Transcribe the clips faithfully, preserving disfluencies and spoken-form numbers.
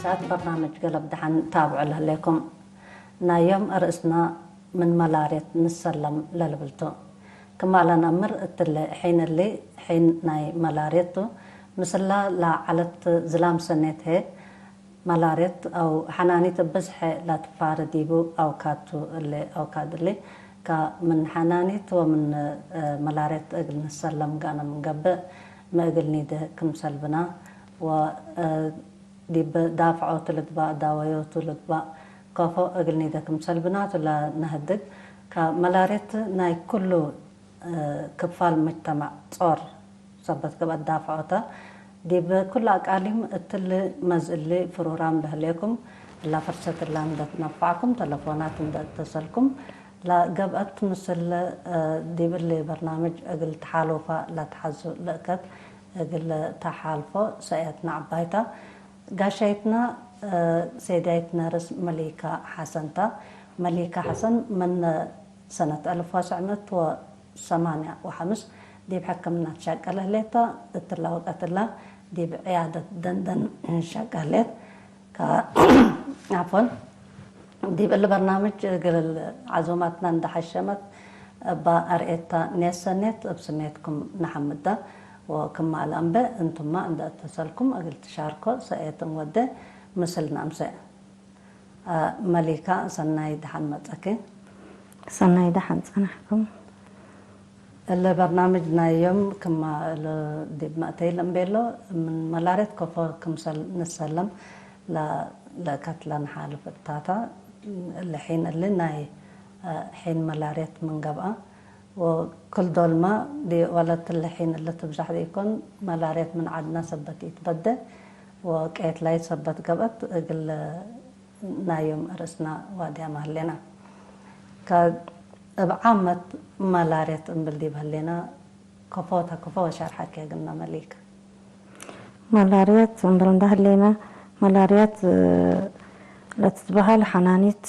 ሰዓት በርናምጅ ገለብ ደሐን ታብዑ ለህሌኩም። ናይ ዮም አርእስና ምን መላርየት ንሰለም ለልብል ቱ። ክማለ ነአምር እትለ ሒን እሊ ሒን ናይ መላርየት ቱ። ምስላ ለዐለት ዝላም ሰኔት ህዬ መላርየት አው ሐናኒት ብዝሐ ለትፋረ ዲቡ አውካድ ቱ። እሊ አውካድ እሊ ከምን ሐናኒት ወምን መላርየት እግል ንሰለም ጋነ ምን ገብእ፣ ሚ እግል ኒዴ ክምሰል ብና ወ ዲብ ዳፍዖቱ ልግባእ፣ ዳወዮቱ ልግባእ፣ ከፎ እግል ኒዴ ክምሰል ብናቱ ለነህድግ፣ ከመላርየት ናይ ኩሉ ክፋል ሙጅተመዕ ጾር ሰበት ገብአት ዳፍዖተ። ዲብ ኩሉ አቃሊም እትሊ መዝ እሊ ፕሮግራም ለህሌኩም፣ እላ ፍርሰት እላ እንዴ ትነፈዕኩም፣ ተለፎናት እንዴ እተሰልኩም፣ ለገብአት ምስል ዲብ እሊ በርናምጅ እግል ተሓሉፋ ለትሐዙ ልእከት እግል ተሓልፎ ሰእየትነ ዐባይታ። ጋሻይትነ ሴዳይት ነርስ መሊካ ሐሰን ተ። መሊካ ሐሰን ምን ሰነት አልፍ ወትሰዕ ምእት ወሰማንያ ወሐምስ ዲብ ሕክምና ትሸቀል ህሌት ተ። እትለ ወቀት እለ ዲብ ዕያደት ደንደን ሸቀሌት። ከ-፣ ዓፍወን፣ ዲብ እሊ በርናምጅ እግል ዓዙማትና እንዴ ሐሸመት እበ አርኤት ተ ኔሰኔት እብ ስሜትኩም ነሐምዳ። ወክማለ እምቤ እንቱመ እንዴ እተሰልኩም እግል ትሻርኮ ሰእየት እንወዴ ምስል ነአምሴ። መሊካ፣ ሰናይ ደሐን መጸኪ። ሰናይ ደሐን ጸናሕኩም። እለ በርናምጅ ናይ ዮም ክመ እለ ዲብ መእተይ ለእምቤሎ፣ ምን መላርየት ከፎ ክምሰል ንሰለም ለ-፣ ለእከት ለነሓልፍ እታታ። እለ ሒን እሊ ናይ ሒን መላርየት ምን ገብአ፣ ወክል ዶልመ ዲ-፣ ወለት እለ ሒን እለ ትብዛሕ ዲኢኮን፣ መላርየት ምን ዐድነ ሰበት ኢትበዴ፣ ወቄትላይት ሰበት ገብአት እግል ናይ ዮም አርእስና ዋድያመ ህሌና። ከእብ ዓመት መላርየት እምብል ዲብ ህሌና፣ ከፎተ ከፎ ወሸርሐኬ እግልነ መሊክ። መላርየት እምብል እንደ ህሌና፣ መላርየት ለትትበሀል ሐናኒት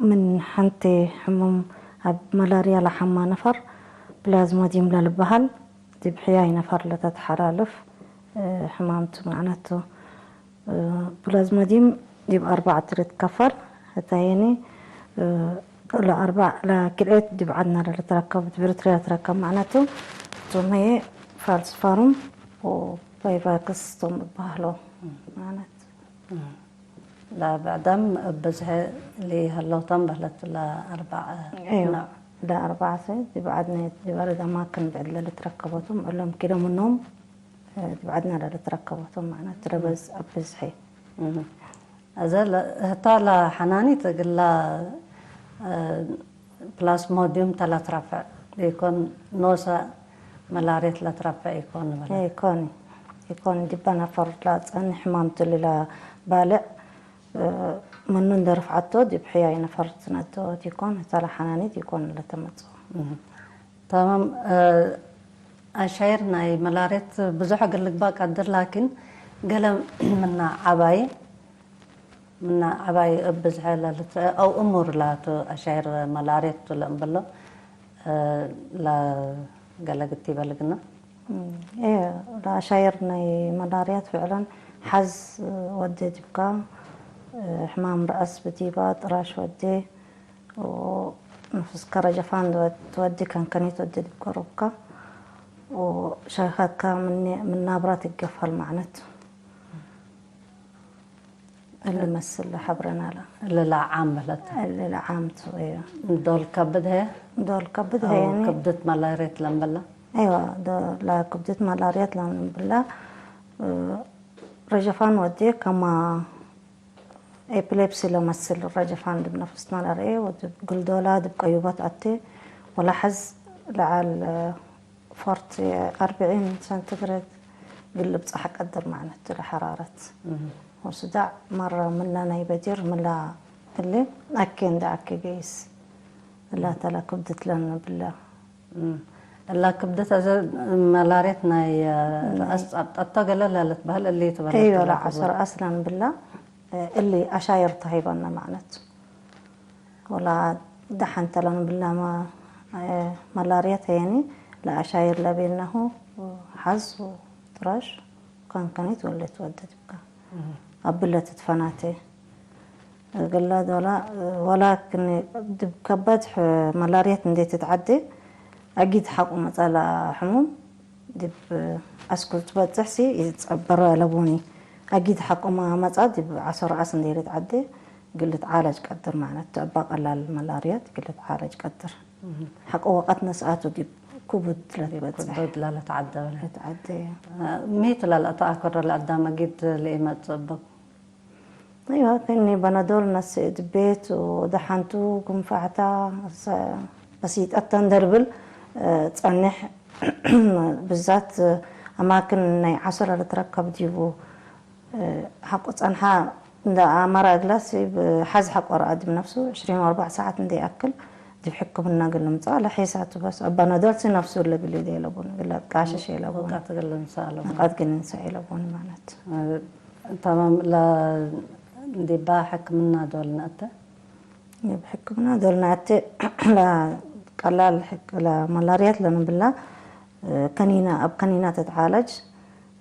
ምን ሐንቲ ሕሙም እብ መላርያ ለሐማ ነፈር ፕላዝሞዲየም ለልበሀል ዲብ ሕያይ ነፈር ለተትሐላልፍ ሕማም ቱ። መዕነቱ ፕላዝሞዲየም ዲብ አርበዕ ቱ ልትከፈል፣ ህታየኒ ለአርበዕ ለክልኤት ዲብ ዐድነ ለልትረከብ፣ ዲብ ኤሪትርያ ልትረከብ መዕነቱ፣ ቶም ህዬ ፋልሲፓሩም ወቫይቫክስ ቶም እበሀሎ መዕነት። ለብዕዳም እብ ብዝሒ ለሀለው ቶም በህለት ለአርበዕ አይወ፣ ኖዕ። ለአርበዕ ሰ ዲብ ዐድነ ዲብ አርድ አማክን ብዕድ ለልትረከቦቶም እሎም ኪሎ ምኖም ዲብ ዐድነ ለልትረከቦቶም መዕነት ለበዝ እም። እብ ብዝሒ። እም። አዘ ለ-፣ ህታ ለሐናኒት እግላ ፕላስሞዲዩም ተ ለትረፍዕ ዲኮን፣ ኖሰ መላርየት ለትረፍዕ ኢኮን በለ። ኢኮን፣ ኢኮን ዲበ ነፈር ለጸንሕ ሕማም ቱ ለባልዕ፣ ምኑ እንዴ ርፍዐቶ ዲብ ሕያይ ነፈር ትነድኦ ዲኮን፣ ህተ ለሐናኒት ኢኮን ለተመጽኦ። እህ። ተማም፣ እ፣ አሻይር ናይ መላርየት ብዙሕ እግል ልግባእ ቀድር፣ ላኪን ገሌ ምነ ዐባይ፣ ምነ ዐባይ እብ ብዝሐ ለልትረአ አው እሙር ላቱ አሻይር መላርየት ቱ ለእምብሎ፣ እ፣ ለገሌ ግቲበ ልግና። እም፣ ኤ፣ ለአሻይር ናይ መላርየት ፍዕለን ሐዝ ወዴ ዲብካ፣ እ፣ ሕማም ረአስ ብዲባ ጥራሽ ወዴ፣ ወነፍስከ ረጀፋን ትወዲ፣ ከንከኒት ወዴ ዲብ ገሩብከ፣ ወሸከከ ምን፣ ምን ናብራ ትገፈል መዕነት። እሊ መስል ለሐብረና ለ። እሊ ለዓም በለት። እሊ ለዓም ቱ፣ እዮ። ዶል ከብድ ህየ? ዶል ከብድ አው ህየኒ። ክብደት መላርየት ለምበላ? አይዋ፣ ዶ-፣ ለክብደት መላርየት ለምንብላ፣ እ፣ ረጀፋን ወዴ ከማ ኤፒሌፕሲ ለመስል ረጀፋን ዲብ ነፍስና ለርኤ ወዲብ ግልዶላ ዲብ ቀዩበት አቴ ወለሐዝ ለዐል ፎርቲ አርብዒን ሰንቲግሬድ ግል ልብጸሕ ቀድር መዕነቱ ለሐራረት። እህ። ወስዳዕ መረ ምነ ናይ በዲር ምላ እሊ አኬ እንደ አኬ ገይስ እላተ ለክብድት ለንብለ። እም። እላ ክብደት አዘ መላርየት ናይ፣ እ፣ ናይ ረአስ ጸብጠቶ ገለ ለልትበህል እሊ ትበህል እዮ፣ ትበህል ለዐሶ ትበህል። ረአስ ለንብላ፣ እ፣ እሊ አሻይር ተሀይበነ መዕነቱ። ወላ ደሐንተ ለንብላ መ-፣ እ፣ መላርየት ሄኒ ለአሻይር ለቤልነሁ ሐዝ ወጥራሽ ከንከኒት ወሌት ወደት ብካ። እም። አብለ ትትፈናቴ። እግለ ዶላ፣ ወላክን ዲብ ከበድ ሕ-፣ መላርየት እንዴ ትትዐዴ፣ አጊድ ሐቆ መጸ ለሕሙም፣ ዲብ አስኩል ትበጽሕ ሲ ኢጸበረ ለቡኒ። አጊድ ሐቆ መ-፣ መጸ ዲብ ዐሰር አስ እንዴ ልትዐዴ፣ እግል ልትዓለጅ ቀድር ማለት ቱ። እበ ቀላል መላርየት እግል ልትዓለጅ ቀድር። ሐቆ ወቀት ነስአቱ ዲብ ክቡድ ለትበጽሕ። ክቡድ ለለትዐደ በለ። ለትዐደ። ሚ ቱ ለልአተአከሮ ለአዳም አጊድ ለኢመጽእ እበ? አይዋ፣ ከኒ በነዶል ነስእ እት ቤት ወደሐንቱ ጉንፋዕታ ሰ-፣ በሲጠት ተንደርብል፣ እ፣ ጸንሕ። ብዛት አማክን ናይ ዐሰር ለልትረከብ ዲቡ፣ እ፣ ሐቆ ጸንሓ እንደ አመረ እግላስ እብ ሐዝ ሐቆ ረአ ዲብ ነፍሱ ዕስሪን ወአርበዕ ሰዓት እንዴ አክል ዲብ ሕክምና እግል ልምጸእ ለሐይሳቱ በስ። አባናዶል ሲ ነፍሱ እለ እግል ኢዴ ኢለቡኒ፣ እግል አትቃሽሽ ኢለቡኒ። ወቃት እግል ልንሰእ ኢለቡኒ። ወቃት እግል ልንሰእ ኢለቡኒ ማለት። እ፣ ተማም፣ ለ-፣ እንዲባ ሕክምና ዶል ነአተ? እብ ሕክምና ዶል ነአተ፣ ለቀላል ሕክ-፣ ለመላርያት ለንብላ፣ ከኒና፣ እብ ከኒና ትትዓለጅ።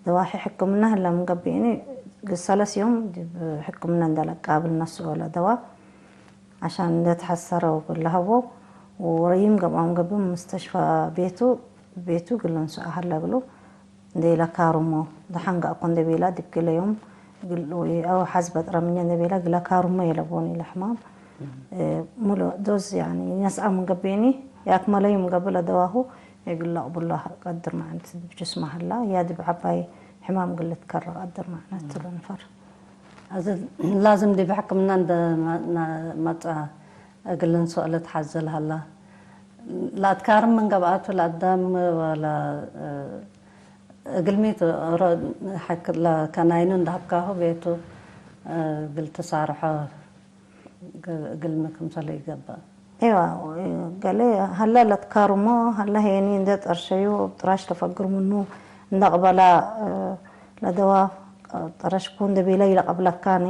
ደዋሒ ሕክምና ህለ ምን ገብእኒ፣ ሰለስ ዮም ዲብ ሕክምና እንደ ለቃብል ነስኦ ለደዋ። አሻን እንደ ተሐሰረው እግል ለሀቦ፣ ወረይም ገብአም ገብእ ሙስተሽፋ ቤቱ፣ ቤቱ እግል ልንስኦ ሀለ እግሉ። እንዴ ኢለካርሞ፣ ደሐን ገአኮ እንዴ ቤላ፣ ዲብ ገሌ ዮም እግል፣ ወይ አው ሐዝ በጥረ ምኘ እንዴ ቤላ፣ እግል ለካርሞ የለቦኒ ለሕማም። እም። እ፣ ሙሉ ዶዝ፣ ያኒ፣ ነስአ ምን ገብእኒ፣ የአክመለ ዮም ገብእ ለደዋሁ፣ እግል ለአቅብሎ ቀድር፣ ማዕነት ዲብ ጅስመ ሀላ፣ ያ ዲብ ዐባይ ሕማም እግል ልትከረ ቀድር፣ ማዕነት እም። ለንፈር። አዚ ላዝም ዲብ ሕክምና እንደ መ-፣ ነ-፣ መጽአ እግል ልንስኦ ልትሐዘል ሀላ። ለአትካርም ምን ገብአቱ ለአዳም ወለ፣ እ፣ እግልሚ ቱ ሮ-፣ ሐክ ለከናይኑ እንደ ሀብካሁ ቤቱ፣ እ፣ እግል ትሳርሖ ግ-፣ እግልሚ ክምሰለ ኢገብእ። ኤዋ፣ ገሌ ሀለ ለትካርሞ፣ ሀለ ሄኒ እንዴ ጠርሸዩ እብ ጥራሽ ለፈግር ምኑ እንደ ቅበላ፣ እ፣ ለደዋ ጠረሽኩ እንዴ ቤለ ኢለቀብለካኒ።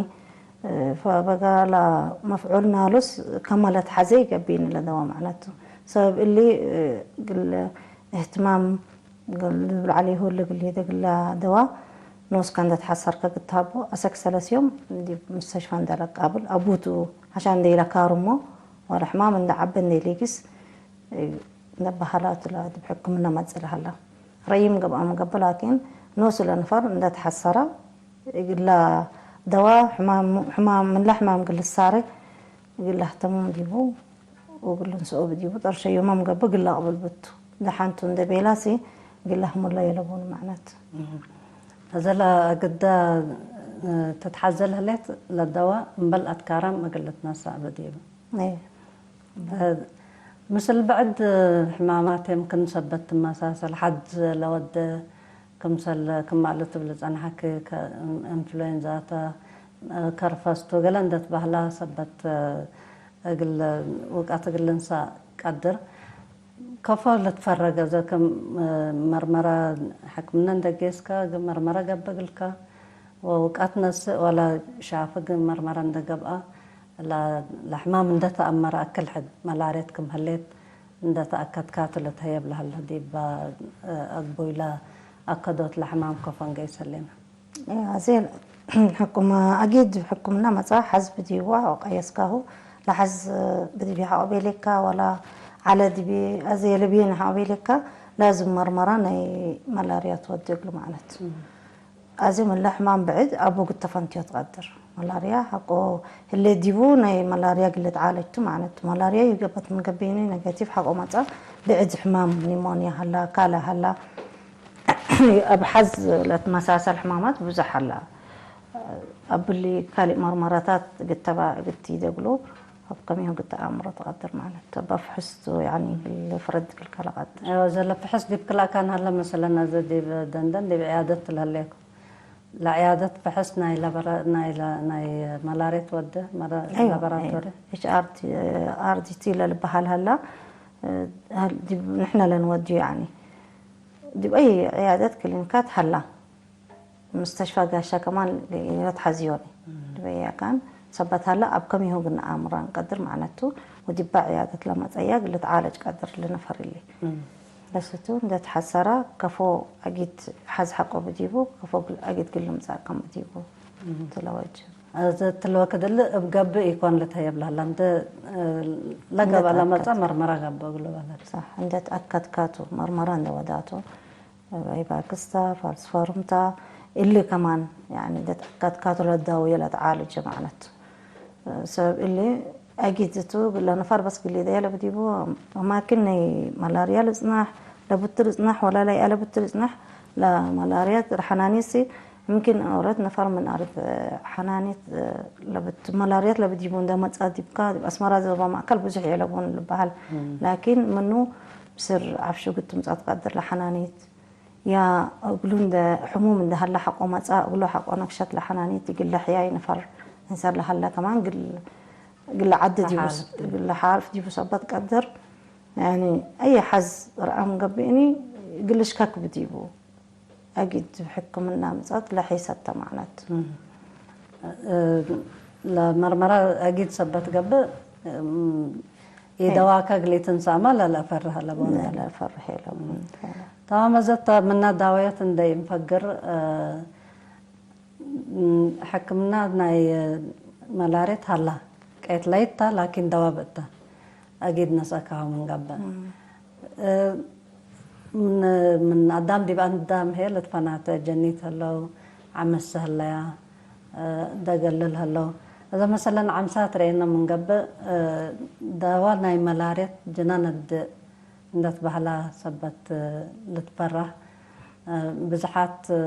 ፈበጋ ለመፍዑል ናሉስ ከመ ለትሐዜ ኢገብእኒ ለደዋ መዕነቱ። ሰበብ እሊ፣ እግል እህትማም እግል ልብል ዐሌሁ እሊ እግል ሄደ እግለ ደዋ ኖስከ እንዴ ተሐሰርከ እግል ተሀቦ፣ አሰክ ሰለስ ዮም ዲብ ሙስተሽፋ እንዴ ለቃብል፣ አቡቱ ዐሻን እንዴ ኢለካርሞ ወለ ሕማም እንዴ ዐበ እንዴ ሊግስ፣ እብ በሀላቱ ለዲብ ሕክምና መጽእ ለሀላ። ረይም ገብአም ገብእ፣ ላኪን ኖሱ ለነፈር እንዴ ተሐሰረ፣ እግለ ደዋ ሕማም፣ ሕማም፣ ምንለ ሕማም እግል ልሳሬ እግል ለህተሙ ዲቡ፣ ወእግል ልንስኦ ዲቡ፣ ጠርሸ ዮመም ገብእ እግል ለአቅብል ብቱ። ደሐንቱ እንዴ ቤላሲ እግል ለህሙለ የለቡኒ መዕነት። እም። አዜ ለአግደ ትትሐዘ ለህሌት ለደዋ እምበል አትካራም እግል ልትነሳእ ብዲቡ። እይ። ምስል ብዕድ ሕማማት የምክን ሰበት ትመሳሰል። ሐድ ለወደ ክምሰል ክም እሉ ትብል ጸንሐክ፣ ከ-፣ ኢንፍሉዌንዛተ፣ ከርፈስቱ ገሌ እንዴ ትበህላ ሰበት እግል ውቀት እግል ልንሳእ ቀድር። ከፎ ልትፈረገ ዘክም መርመረ ሕክምነ እንዴ ጌስከ፣ እግል መርመረ ገብእ እግልከ ወውቀት ነስእ ወለ ሻፍግ መርመረ እንዴ ገብአ፣ ለ-፣ ለሕማም እንዴ ተአመረ አክል ሕድ መላርየት ክም ህሌት እንዴ ተአከድካቱ ልትሀየብ ለሀለ ዲብ አግቡይ ለአከዶት ለሕማም ከፎ እንጌ ሰሌመ። አዜ ሕኩመ አጊድ ሕኩምነ መጽአ ሐዝ ብዲዋ ወቀየስካሁ ለሐዝ ብዲብ ሐቆ ቤሌካ ወላ ዐለ ዲቤ አዜ ለቤነ ሐቆ ቤሌካ ላዝም መርመራ ናይ መላርያ ትወዴ እግሉ መዕነት። እም። አዜ ምን ለሕማም ብዕድ አቡ እግል ተፈንትዮ ትቀድር። መላርያ ሐቆ ህሌት ዲቡ ናይ መላርያ እግል ልትዓለጅ ቱ መዕነት ቱ። መላርያ ይገብአት ምን ገብእኒ ኔጋቲቭ ሐቆ መጽአ ብዕድ ሕማም ኒሞንያ ሀላ፣ ካልእ ሀላ፣ እብ ሐዝ ለትመሳሰል ሕማማት ብዙሕ ሀላ። አብሊ ካልእ መርመራታት እግል ተባ-፣ እግል ቲዴ እግሉ፣ አብ ከሚሁ እግል ተአምሮ ትቀድር ማለት ቱ። አባ ፍሕስ ቱ፣ ያኒ፣ እግል ፍረድ እግልከ ለቀድር። አይወ፣ ዘለ ፍሕስ ዲብ ክልአካን ሀለ፣ መሰለን፣ አዜ ዲብ ደንደን ዲብ ዕያደት ለህሌኩ። ለዕያደት ፍሕስ ናይ ለበረ-፣ ናይ ለ-፣ ናይ መላርየት ወደ መረ-፣ አይወ፣ ለበራቶሪ። አይወ። ኤች አር ቲ፣ አር ዲ ቲ ለልበሃል ሀላ፣ እ፣ ሀል-፣ ዲብ ንሕነ ለንወድዩ፣ ያኒ፣ ዲብ አይ ዕያደት ክሊኒካት ሀላ። ሙስተሽፋ ጋሻ ከማን ለትሐዝዮኒ። እም። ድበያ ካን ሰበት ሀለ፣ አብ ከሚሁ እግል ነአምራ እንቀድር መዕነቱ፣ ወዲባ ዕያደት ለመጸያ እግል ልትዓለጅ ቀድር ለነፈር እሊ። እም። ለስቱ እንዴ ተሐሰራ፣ ከፎ አጊድ ሐዝ ሐቆ ብዲቡ፣ ከፎ እግል-፣ አጊድ እግል ልምጸእ ከም ብዲቡ። እም። ትለወጅ። እዘ ትልወክድ እሊ እብ ገብእ ኢኮን ልትሀየብ ለሀላ፣ እንደ፣ እ፣ ለገብአ እንደ ለመጽአ ተአከድ። መርመራ ገብእ እግሉ በለት። ሳሕ፣ እንደ ተአከድካቱ፣ መርመራ እንደ ወዳቱ፣ ቫይቫክስ ታ፣ ፋልሲፎርም ታ፣ እሊ ከማን፣ ያኒ፣ እንደ ተአከድካቱ ለትዳውየ ለትዓልጀ ማለት። ሰበብ እሊ አጊድ እቱ ለነፋር በስ ግሌ ደያ ለብዲቡ አማክን ናይ መላርያ ልጽናሕ፣ ለቡቲ ልጽናሕ ወላ ላይ አለ ቡቲ ልጽናሕ፣ ለመላርያ ለሐናኒት ሲ፣ ምምኪን ኦረት ነፋር ምን አርድ ሐናኒት ለብት መላርያት ለብዲቡ እንደ መጽአ ዲብካ፣ ዲብ አስመራ ዘበ ማእከል ብዙሕ የለቡን ልበሃል። እም። ላኪን ምኑ ብስር አፍሹግ ትምጻእ ትቀድር ለሐናኒት። ያ እግሉ እንደ ሕሙም እንደ ሀለ ሐቆ መጽአ፣ እግሉ ሐቆ ነክሸት ለሐናኒት እግል ለሕያይ ነፈር እንሰር ለሀለ ከማን ግል፣ እግል ለዓዲ ዲቡ ስ-፣ ለሓልፍ እግል ለሓልፍ ዲቡ ሰበት ቀድር። ያኒ አየ ሐዝ ረአም ገብእኒ እግል ልሽከክ ብዲቡ። አጊድ ሕክምና ምጸት ለሒሰተ ማዕነት። እም። እ፣ ለመርመራ አጊድ ሰበት ገብእ፣ እም፣ ኢደዋከ እግል ኢትንሳማ ለለአፈርህ ለቦነ። ለለአፈርህ ለቦነ። ተማም። እዘ ተ-፣ ምና ዳወየት እንደ ኢንፈግር፣ እ፣ እም፣ ሕክምና ናይ መላሬት ሀላ፣ ቀየት ለይታ ላኪን ደዋብ እተ። አጊድ ነስአካሁ ምን ገብእ። እም። እ፣ ምን፣ ምን አዳም ዲብ አዳም ህዬ ልትፈናተ ጀኒት ህለው፣ ዐመስ ህለያ፣ እ፣ ደገልል ህለው። እዘ መሰለን ዐምሳት ረኤነ ምን ገብእ፣ እ፣ ደዋ ናይ መላርየት ጅናን እድ እንደ ትበህላ ሰበት፣ እ፣ ልትፈራህ። እ፣ ብዝሓት፣ እ፣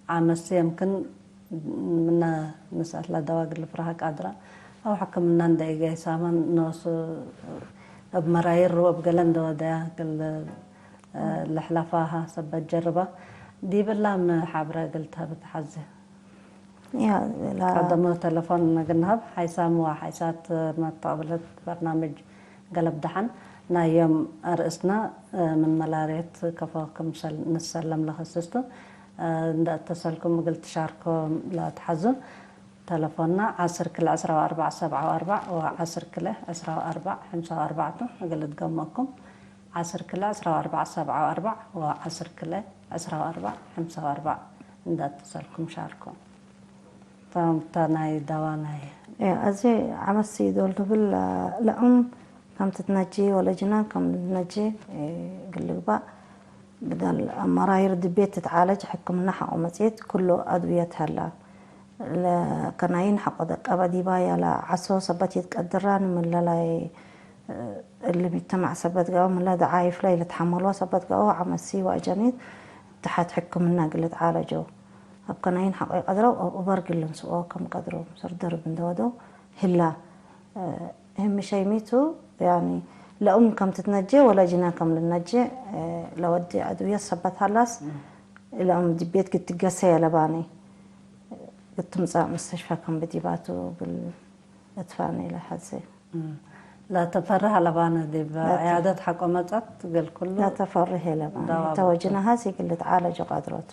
ዐመስ የምክን ምነ ንስአት ለደዋ እግል ልፍረሀ ቃድረ፣ አው ሕክምና እንደ ኢገይሳመ ኖሱ እብ መራይር ወእብ ገሌ እንደ ወደያ እግል፣ እ፣ ልሕለፋሀ ሰበት ጀርበ። ዲብ እላም ሓብረ እግል ተሀብ ተሐዜ። ያ፣ ላ- ቀደሙ ተለፎን እግል ነሀብ፣ ሓይሳም ወሓይሳት መተቅብለት በርናምጅ ገለብ ደሐን ናይ ዮም አርእስነ፣ እ፣ ምን መላርየት ከፎ ክምሰል ንሰለም ለክስስቱ፣ እ፣ እንደ እተሰልኩም እግል ትሻርኮ ለአትሐዙ። ተለፎንና ዐስር ክልኤ ዕስራ ወአርበዕ ሰብዓ ወአርበዕ ወዐስር ክልኤ ዕስራ ወአርበዕ ሐምሳ ወአርበዕ ቱ። እግል እትገመኩም ዐስር ክልኤ ዕስራ ወአርበዕ ሰብዓ ወአርበዕ ወዐስር ክልኤ ዕስራ ወአርበዕ ሐምሳ ወአርበዕ እንደ እተሰልኩም ሻርኮ። ታም፣ ታ ናይ ደዋ ናይ እ፣ አዜ ዐመሲ ዶል ልብል ለእም ከም ትትነጂ ወለጅናን ከም ልትነጂ፣ እ፣ እግል ልግባእ ብዳል አመራይር ድቤት ትትዓለጅ ሕክምና ሐቆ መጽኤት ክሉ አድውየት ሀላ። ለከናይን ሐቆ ደቀበ ዲባያ ለዐሶ ሰበት ይትቀድራን ምን ለላይ፣ እ፣ እሊ ምጅተማዕ ሰበት ገአው ምን ለደዓይፍ ላይ ልትሐመልወ ሰበት ገአው ዐመሲ ወአጀኒት ተሐት ሕክምና እግል ልትዓለጀው። እብ ከናይን ሐቆ ኢቀድረው እብ እበር እግል ልንስኦ ከም ቀድረው ምስር ደርብ እንደ ወደው ህላ። እ፣ ህም ሸይ ሚቱ፣ ያኒ ለኡም ከም ትትነጄ ወለ ጅና ከም ልነጄ፣ እ፣ ለወዲ አድውየት ሰበት ሀላስ፣ እም። ለኡም ዲብ ቤት ግትገሰ የለባኒ፣ ግትምጻእ ምስተሽፈ ከም ብዲባቱ እግል እትፋኔ ለሐዜ። እም። ለተፈርህ አለባነ ዲብ ለተ-፣ ዕያደት ሐቆ መጸት እግል ክሉ ለተፈርህ የለባነ። ደዋ ተ ወጅናሃ ሲ እግል ልትዓለጅ ቀድረቱ።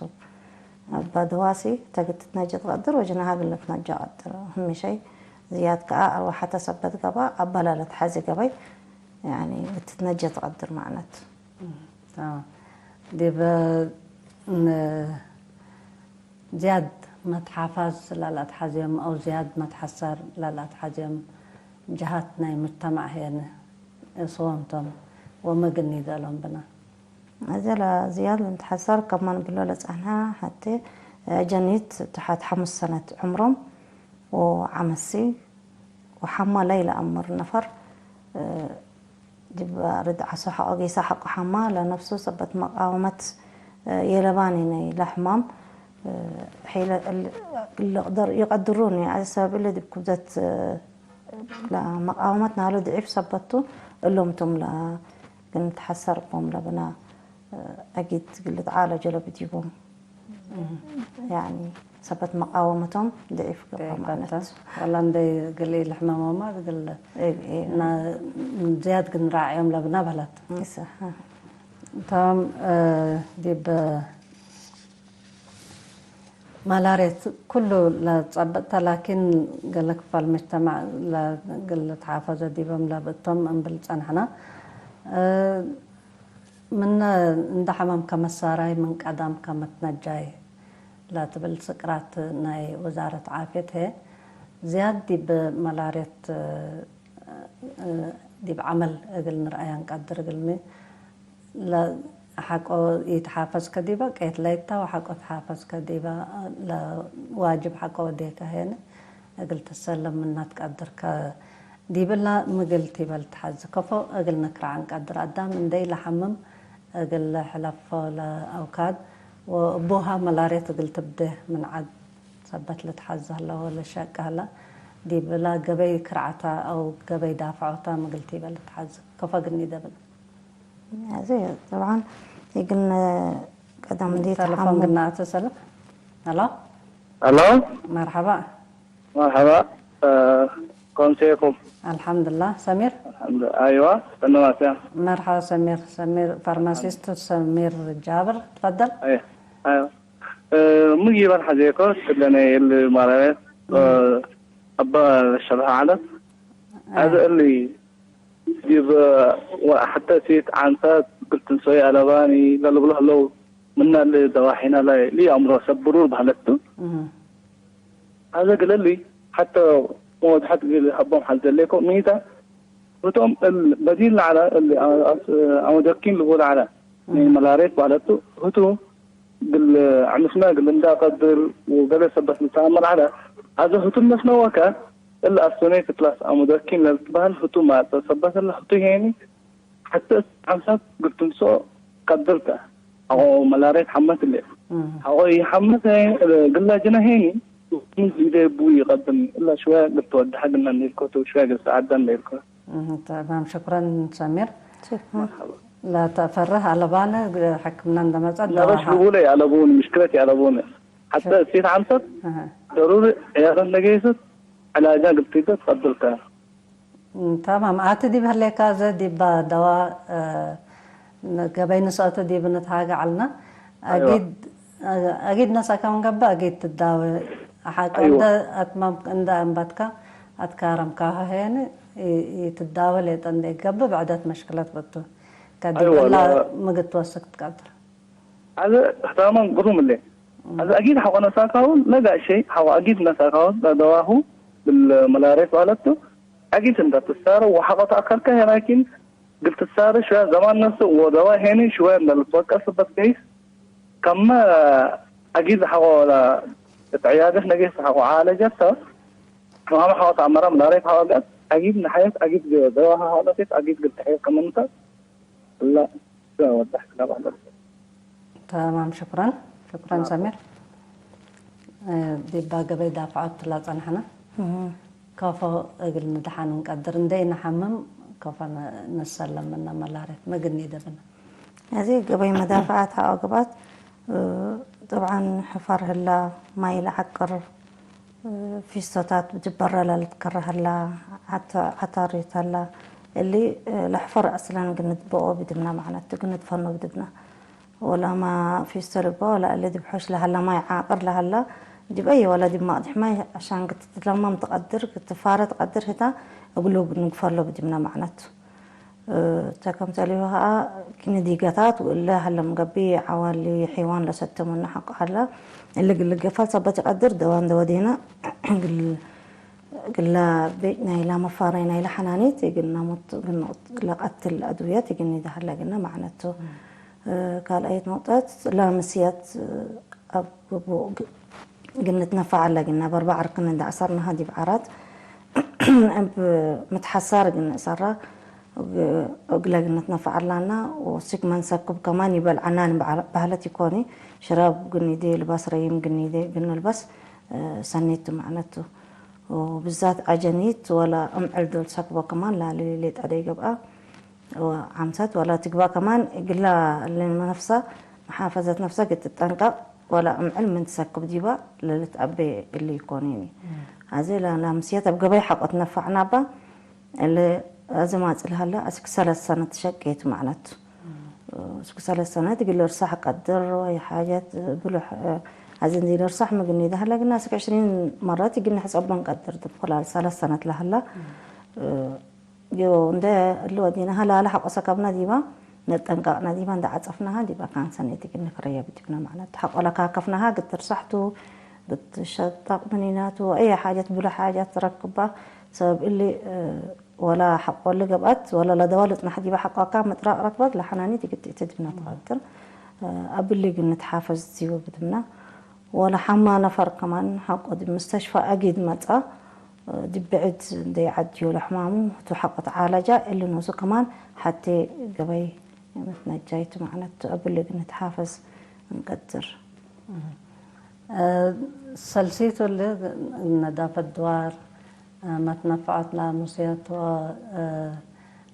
እም። አባ ደዋሲ ተግትትነጅ ትቀድር ወጅናሃ እግል ልትነጃ ቀድር። ህም ሸይ ዝያድ ከአ አርወሐተ ሰበት ገባ አባላ ለትሐዜ ገበይ፣ ያኒ ልትትነጀ ትቀድር ማዕነት። እም። ተማም። ዲብ ን-፣ ዝያድ መትሓፋዝ ለለአትሐዜም አው ዝያድ መትሐሰር ለለአትሐዜም ጀሃት ናይ ሙጅተማዕ ህዬ ንስዎም ቶም ወመግኒ ደሎም ብነ። አዜ ለዝያድ ልንትሐሰር ከመ ንብሎ ለጸንሐ ሐቴ ጀኒት ተሐት ሐሙስ ሰነት ዕምሮም ወዐመሲ ወሐማ ለኢለአምር ነፈር፣ እ፣ ዲብ ርድ ዐሶ ሐቆ ጌሰ ሐቆ ሐማ ለነፍሱ ሰበት መቃወመት፣ እ፣ የለባኒ ናይ ለሕማም፣ እ፣ ሒለ እል-፣ ልቅደር ኢቀድሩኒ። አዜ ሰበብ እሊ ዲብ ክብደት፣ እ፣ ለመቃወመት ናሉ ድዒፍ ሰበት ቱ፣ እሎም ቶም ለግንትሐሰር ቦም ለብና፣ እ፣ አጊድ እግል ልትዓለጆ ለብዲቦም። እም። ያኒ ሰበት መቃወመቶም ድዒፍ ገብአ ድዒፍ ማለት። ወላ እንደ እግል ኢልሕመሞማ እግል እብ፣ እብ። እና ዝያድ ግን ራዕዮም ለብና በለት። እሰ፣ አ። ተማም፣ እ፣ ዲብ ማላርየት ኩሉ ለጸብጥ ተ፣ ላኪን ገለ ክፋል መጅተማዕ ለእግል ልትሓፈዘ ዲቦም ለብእቶም እምብል ጸንሐና። እ፣ ምነ እንደ ሐመምከ መሳራይ ምን ቀዳምከ መትነጃይ ለትብል ስቅራት ናይ ወዛረት ዓፍየት ህዬ፣ ዝያድ ዲብ መላርየት ዲብ ዐመል እግል ንርአያ እንቀድር። እግልሚ ለሐቆ ኢትሓፈዝከ ዲበ ቄትለይታ ወሐቆ ተሓፈዝከ ዲበ ለዋጅብ ሐቆ ወዴከ ሄነ እግል ትሰለም ምና ትቀድር። ከዲብላ ምግል ቲበ ልትሐዝ ከፎ እግል ንክረዕ እንቀድር። አዳም እንዴ ኢለሐምም እግል ሕለፎ ለአውካድ ወእቡሃ መላርየት እግል ትብዴ ምን ዐድ ሰበት ልትሐዝ ህለ ወለሸቅ ህለ፣ ዲብላ ገበይ ክርዓታ አው ገበይ ዳፍዖታ ምግል ቲበ ልትሐዝ ከፎ እግል ኒደብል። አዜ ጠብዓን እግል ቀደም እንዴ ተለፎን ተሐሙ ግና አተሰለ። ሄሎ። ሄሎ። መርሐባ። መርሐባ። እ፣ ኮምሴኩም? አልሐምዱላህ። ሰሚር? አልሐምዱሊላህ። አይዋ፣ ሰነማስያ። መርሐባ ሰሚር። ሰሚር ፋርማሲስት ሰሚር ጃብር፣ ትፈደል። አይ፣ አይዋ። እ፣ ምን ይበል ሐዜኮ፣ ስለነ እል ማራየት፣ እ፣ እም። አባ ሸብሐ ዐለት። አይ። አዚ እሊ ዲብ ወሐተ ሴት ዓንሳት እግል ትንሰዮ አለባኒ ለልብሎ ህለው፣ ምና እሊ ደዋሒና ላይ ሊ አምሮ ሰብ ብሩር በህለት ቱ። እህ። አዘ ግለሊ ሐተ መወድሐት እግል ሀቦም ሐል ደሌኮ። ሚታ ህቶም እል በዲል ለዐለ እል አስ-፣ አመደኪን ልቡ ለዐለ እህ። ምን መላሬት በህለት ቱ። ህቱ እግል ዕምስመ እግል እንዳ ቀድር ወገሌ ሰበት ልትአመር ዐለ። አዘ ህቱ መስነወከ እለ አስቶኔት ፕላስ አሙደኪን ለልትበህል ህቱ ማጸ ሰበት እለ ህቱ ሄኒ ሐተ እት ሐምሳት እግል ትምጽኦ ቀድር ተ። ሐቆ መላሬት ሐመት እለ። እም። ሐቆ ኢሐመት እግላ ጅነ ሄኒ ምን ኢዴ ቡ ኢቀድም እለ ሽወ እግል ትወድሐ ግና እንዴልኮ ቱ ሽወ እግል ሰዓዳ እንዴልኮ። እህ፣ ተማም። ሽክረን ሰሚር። ሽክረን። መርሐባ። ለተፈርህ አለባነ ሕክምና እንደመጸ ነቀሽ ደዋሃ። ልቡለ ያለቡን ምሽክለት ያለቡን ሐተ እሴት ዐምሰት እህ። ደሩሪ ዕያደት ለገይሰት ዕላጃ ግብቲተ ትቀብል ከ። እም፣ ተማም። አቲ ዲብ ህሌካ ዘ ዲባ ደዋ፣ እ፣ ገበይ ንሰአቱ ዲብ ንትሃገ ዐልና። አይዋ። አጊድ፣ እ፣ አጊድ ነሰአከ ምን ገብእ አጊድ ትዳወ። ሐቆ አይዋ። እንደ አትማም እንደ አንባትካ አትካረምካሁ ሄን ኢ-፣ ኢትዳወ ሌጠ እንዴ ገብእ ብዕደት መሽክለት በቱ። ከዲብ አይዋ፣ እላ ላ- ምግድ ትወስክ ትቀድር። አዘ ህታማን ግሩም እለ። እም። አዘ አጊድ ሐቆ ነሳካውን ለጋሸይ ሐቆ አጊድ ነሳካውን ለደዋሁ እግል መላሬት ባለቱ አጊድ እንደ ትሳረ ወሐቆ ተአከርከ ሄ ላኪን እግል ትሳረ ሽወያ ዘማን ነስእ ወደዋ ሄኒ ሽወያ እንደ ልትወቀስበት ገይስ ከመ አጊድ ሐቆ ለ-፣ እት ዕያደት ነጌስ ሐቆ ዓለጀተ ማመ ሐቆ ተአመረ መላሬት ሐቆ ገአት አጊድ ነሐየት አጊድ ደዋሃ ሐቆ ነሴት አጊድ እግል ተሐየት ከመንተ እላ ወዳሕ ክላብ አለበት። ተማም፣ ሽኩረን፣ ሽኩረን ሰሚር። እ፣ ዲባ ገበይ ዳፍዖት ትላ ጸንሐነ። እህ። ከፎ እግል ንድሓን እንቀድር፣ እንዴ ኢነሐምም ከፎ ነ-፣ ንሰለም ምነ መላሬት ምግኒ ደብነ። እዚ ገበይ መዳፍዓት ሐቆ ግብአት፣ እ፣ ጠብዓን ሕፈር ህላ፣ ማይ ለዐቅር፣ ፊስቶታት ጅበረ ለልትከረ ሀላ፣ ዐተ-፣ ዐታሪት ሀላ፣ እሊ ለሕፈር አስለን ግንትበኦ ብድብነ፣ መዕነቱ ግንትፈኖ ብድብነ። ወላማ ፊስቶ ልግበኦ ለእሊ ዲብ ሖሽ ለሀለ ማይ ዓቅር ለሀለ፣ ዲብ አየ ወለ ዲብ መቅድሕ ማይ አሻን ክትትለመም ትቀድር፣ ክትፋረ ትቀድር ህታ፣ እግሉ ንግፈሎ ብድብነ መዕነቱ። ተ ክምሰልሁ ከኣ ክኒ ዲገታት ወእለ ሀለ ምገብእ ዐዋሊ ሐይዋን ለሰተ ምኑ ሐቆ ሀለ። እሊ እግል ልገፈል ሰበት ኢቀድር፣ ደዋን ደወዴነ እግል፣ እግለ ቤዕ ናይላ መፋረይ ናይላ ሐናኔት እግል ናሙት፣ እግል ለቀትል አድውየት እግል ኒደ ሀለ እግልነ መዕነቱ። ካልአይት ነቅጠት ላምስየት አብ ግቡእ እግል ንትነፈዕ አለ እግልነ። በርበ ዐርክነ እንዴ አሰርናሀ ዲብ ዐራት እብ ምትሐሳር እግል ንእሰራ እግለ እግል ንትነፈዕ አላና። ወሲክ መንሰክብ ከማን ይበልዐናን በህለት ኢኮኒ። ሽራብ እግል ኒዴ፣ ልባስ ረይም እግል ኒዴ፣ እግል ንልበስ ሰኔቱ መዕነቱ። ወብዛት አጀኒት ወላ እምዕል ዶል ሰክቦ ከማን ላሊ ሌጠ ደይ ገብአ። ወዓምሰት ወላ ትግባእ ከማን እግላ ለነፍሳ መሓፈዘት ነፍሰ እግል ትጠንቀቅ ወላ እምዕል ምን ትሰክብ ዲባ ለልትአቤ እሊ ኢኮኒኒ። እም። አዜ ለ-፣ ለምስየት እብ ገበይ ሐቆ ትነፈዕናባ እሊ አዜ ማጽእ ለሀለ አስክ ሰለስ ሰነት ሸቄት መዕነቱ። እም። አስክ ሰለስ ሰነት እግል ልርሳሕ ቀድር ወይ ሓጀት ብሉሕ፣ አዜ እንዲ ልርሳሕ ምግኒ ደሀለ ግና አስክ ዕሽሪን መረት እግል ንሕጸቦ እንቀድር ዲብ ክላል ሰለስ ሰነት ለሀለ። እም። እንዴ እሊ ወዲነ ሀላለ ሐቆ ሰከብነ ዲባ ነጠንቀቅነ ዲበ እንደ ዐጸፍናሃ ዲበ ካን ሰኔት እግል ንክረየ ብጅብነ ማለት ሐቆ ለካከፍናሃ እግል ትርሳሕቱ፣ እግል ትሸጠቅ ምኒናቱ፣ አየ ሓጀት ብሎ ሓጀት ረክባ። ሰበብ እሊ፣ እ፣ ወላ ሐቆ እሊ ገብአት ወላ ለደዋ ልጽናሕ ዲበ ሐቆ አካን ምጥራቅ ረክበት ለሐናኒት እግል ትእትድብነ ትቀድር። እ፣ አብሊ እግል ንትሓፈዝ ቲቡ ብትምነ። ወለሐማ ነፈር ከማን ሐቆ ዲብ ምስተሽፋ አጊድ መጽአ፣ ዲብ ብዕድ እንዴ ዐድዮ ለሕማሙ ቱ ሐቆ ተዓለጃ፣ እሊ ኖሱ ከማን ሐቴ ገበይ መትነጃይቱ መዕነቱ እብሊ እግል ንትሓፈዝ እንቀድር። እ፣ ሰልሲቱ እሊ ነዳፈት ድዋር፣ እ፣ መትነፈዐት ለአሙስየት ወ፣ እ፣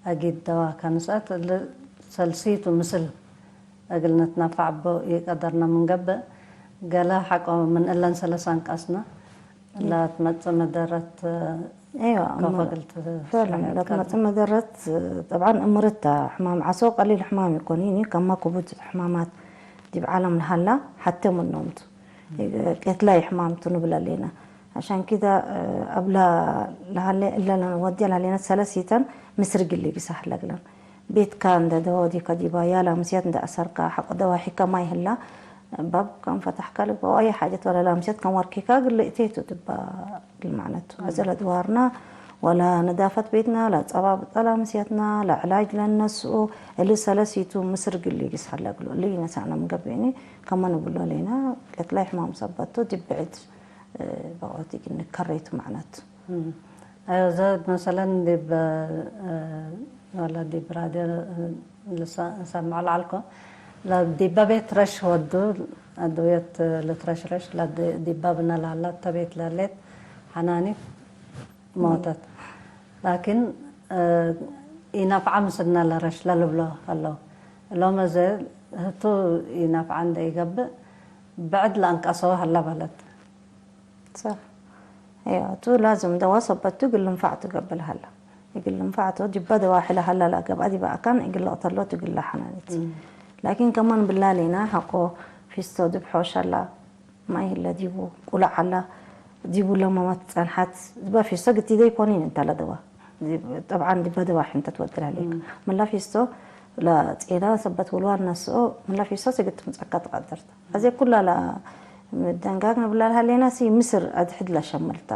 አጊድ ደዋ ከንስአት እሊ ሰልሲቱ ምስል እግል ንትነፈዕ እቡ ኢቀደርነ ምን ገብእ፣ ገለ ሐቆ ምን እለን ሰለስ አንቀስነ፣ እም። ለትመጽእ መደረት፣ እም። እይዋ፣ ከፎ እም፣ እግል ት-፣ ፍዕለን፣ ትስረሐ ለትመጽእ ትቀድር። መደረት፣ ጠብዓን እምርታ፣ ሕማም ዐሶ ቀሊል ሕማም ኢኮኒኒ፣ ከማ ክቡድ ሕማማት ዲብ ዓለም ለሀላ፣ ሐቴ ምኖም ቱ። እም። ቄትላይ ሕማም ቱ ንብል አሌነ። ዐሻን ኪደ፣ አብላ ለሀሌ፣ እለ ለንወድየ ለሀሌነ ሰለሲተን ምስር እግል ሊግሳሕ ለግለን። ቤትካ እንደ ደወዲከ ዲባ፣ ያ ላምስየት እንደ አሰርካ፣ ሐቆ ደዋሒከ ማይ ህላ፣ ባብ ከም ፈተሕከ ልግበእ፣ ወአይ ሓጀት ወለ ላምስየት ከም ወርኪከ እግል ልእቴቱ ድባ እግል መዕነቱ። እም። አዜ ለድዋርና ወለ ነዳፈት ቤትና፣ ለጸባብጠ ላምስየትና፣ ለዕላጅ ለነስኡ፣ እሊ ሰለሲቱ ምስር እግል ሊግስ ሀለ እግሉ። እሊ ይነሳእነ ምገብእኒ፣ ከመ ንብሎ ሌና፣ ቅትላይ ሕማም ሰበቱ፣ ዲብ ብዕድ፣ እ፣ በቆት እግል ንከሬቱ መዕነቱ። እም። አዮ፣ እዘ መሰለን ዲብ፣ እ፣ ወለ ዲብ ራድዮ፣ እ፣ ልሰ-፣ እሰምዖ ለዐልኮ፣ ለዲበ ቤት ረሽ ወዱ፣ አድውየት ልትረሽረሽ፣ ለዲ-፣ ዲበ ብነ ለሀላ እተ ቤት ለህሌት ሐናኒት ሞተት። ላኪን፣ እ፣ ኢነፍዐ ምስልነ ለረሽ ለልብሎ ሀለው። እሎም አዜ ህቱ ኢነፍዐ እንዴ ኢገብእ፣ ብዕድ ለአንቀሰወ ሀለ በለት። ሰሕ። አዮ፣ ቱ ላዝም ደዋ ሰበት ቱ እግል ልንፋዕ ቱ ገብእ ለሀላ። እግል ልንፋዕ ቱ ዲበ ደዋሒ ለሀላ ለገብአ ዲበ አካን እግል ልቅተሎ ቱ እግል ለሐናኒት። እም። ላኪን ከመ ንብላ ሌና ሐቆ ፊስቶ ዲብ ሖሽ ሀላ፣ ማይ ህለ ዲቡ፣ ቁለዕ ሀላ ዲቡ ለመመት ጸንሐት። ዲበ ፊስቶ ግቲደ ኢኮኒን እንተ ለደዋ። ዲብ-፣ ጠብዓን ዲበ ደዋሒ እንተ ትወድር ህሌክ። እም። ምን ለፊስቶ ለጼና ሰበት ወልዋን ነስኦ፣ ምን ለፊስቶ እግል ትምጸካ ትቀድር ተ። አዜ ኩላ ለምደንጋግ ንብላ ለሀሌና ሲ ምስር አድሕድ ለሸምልታ።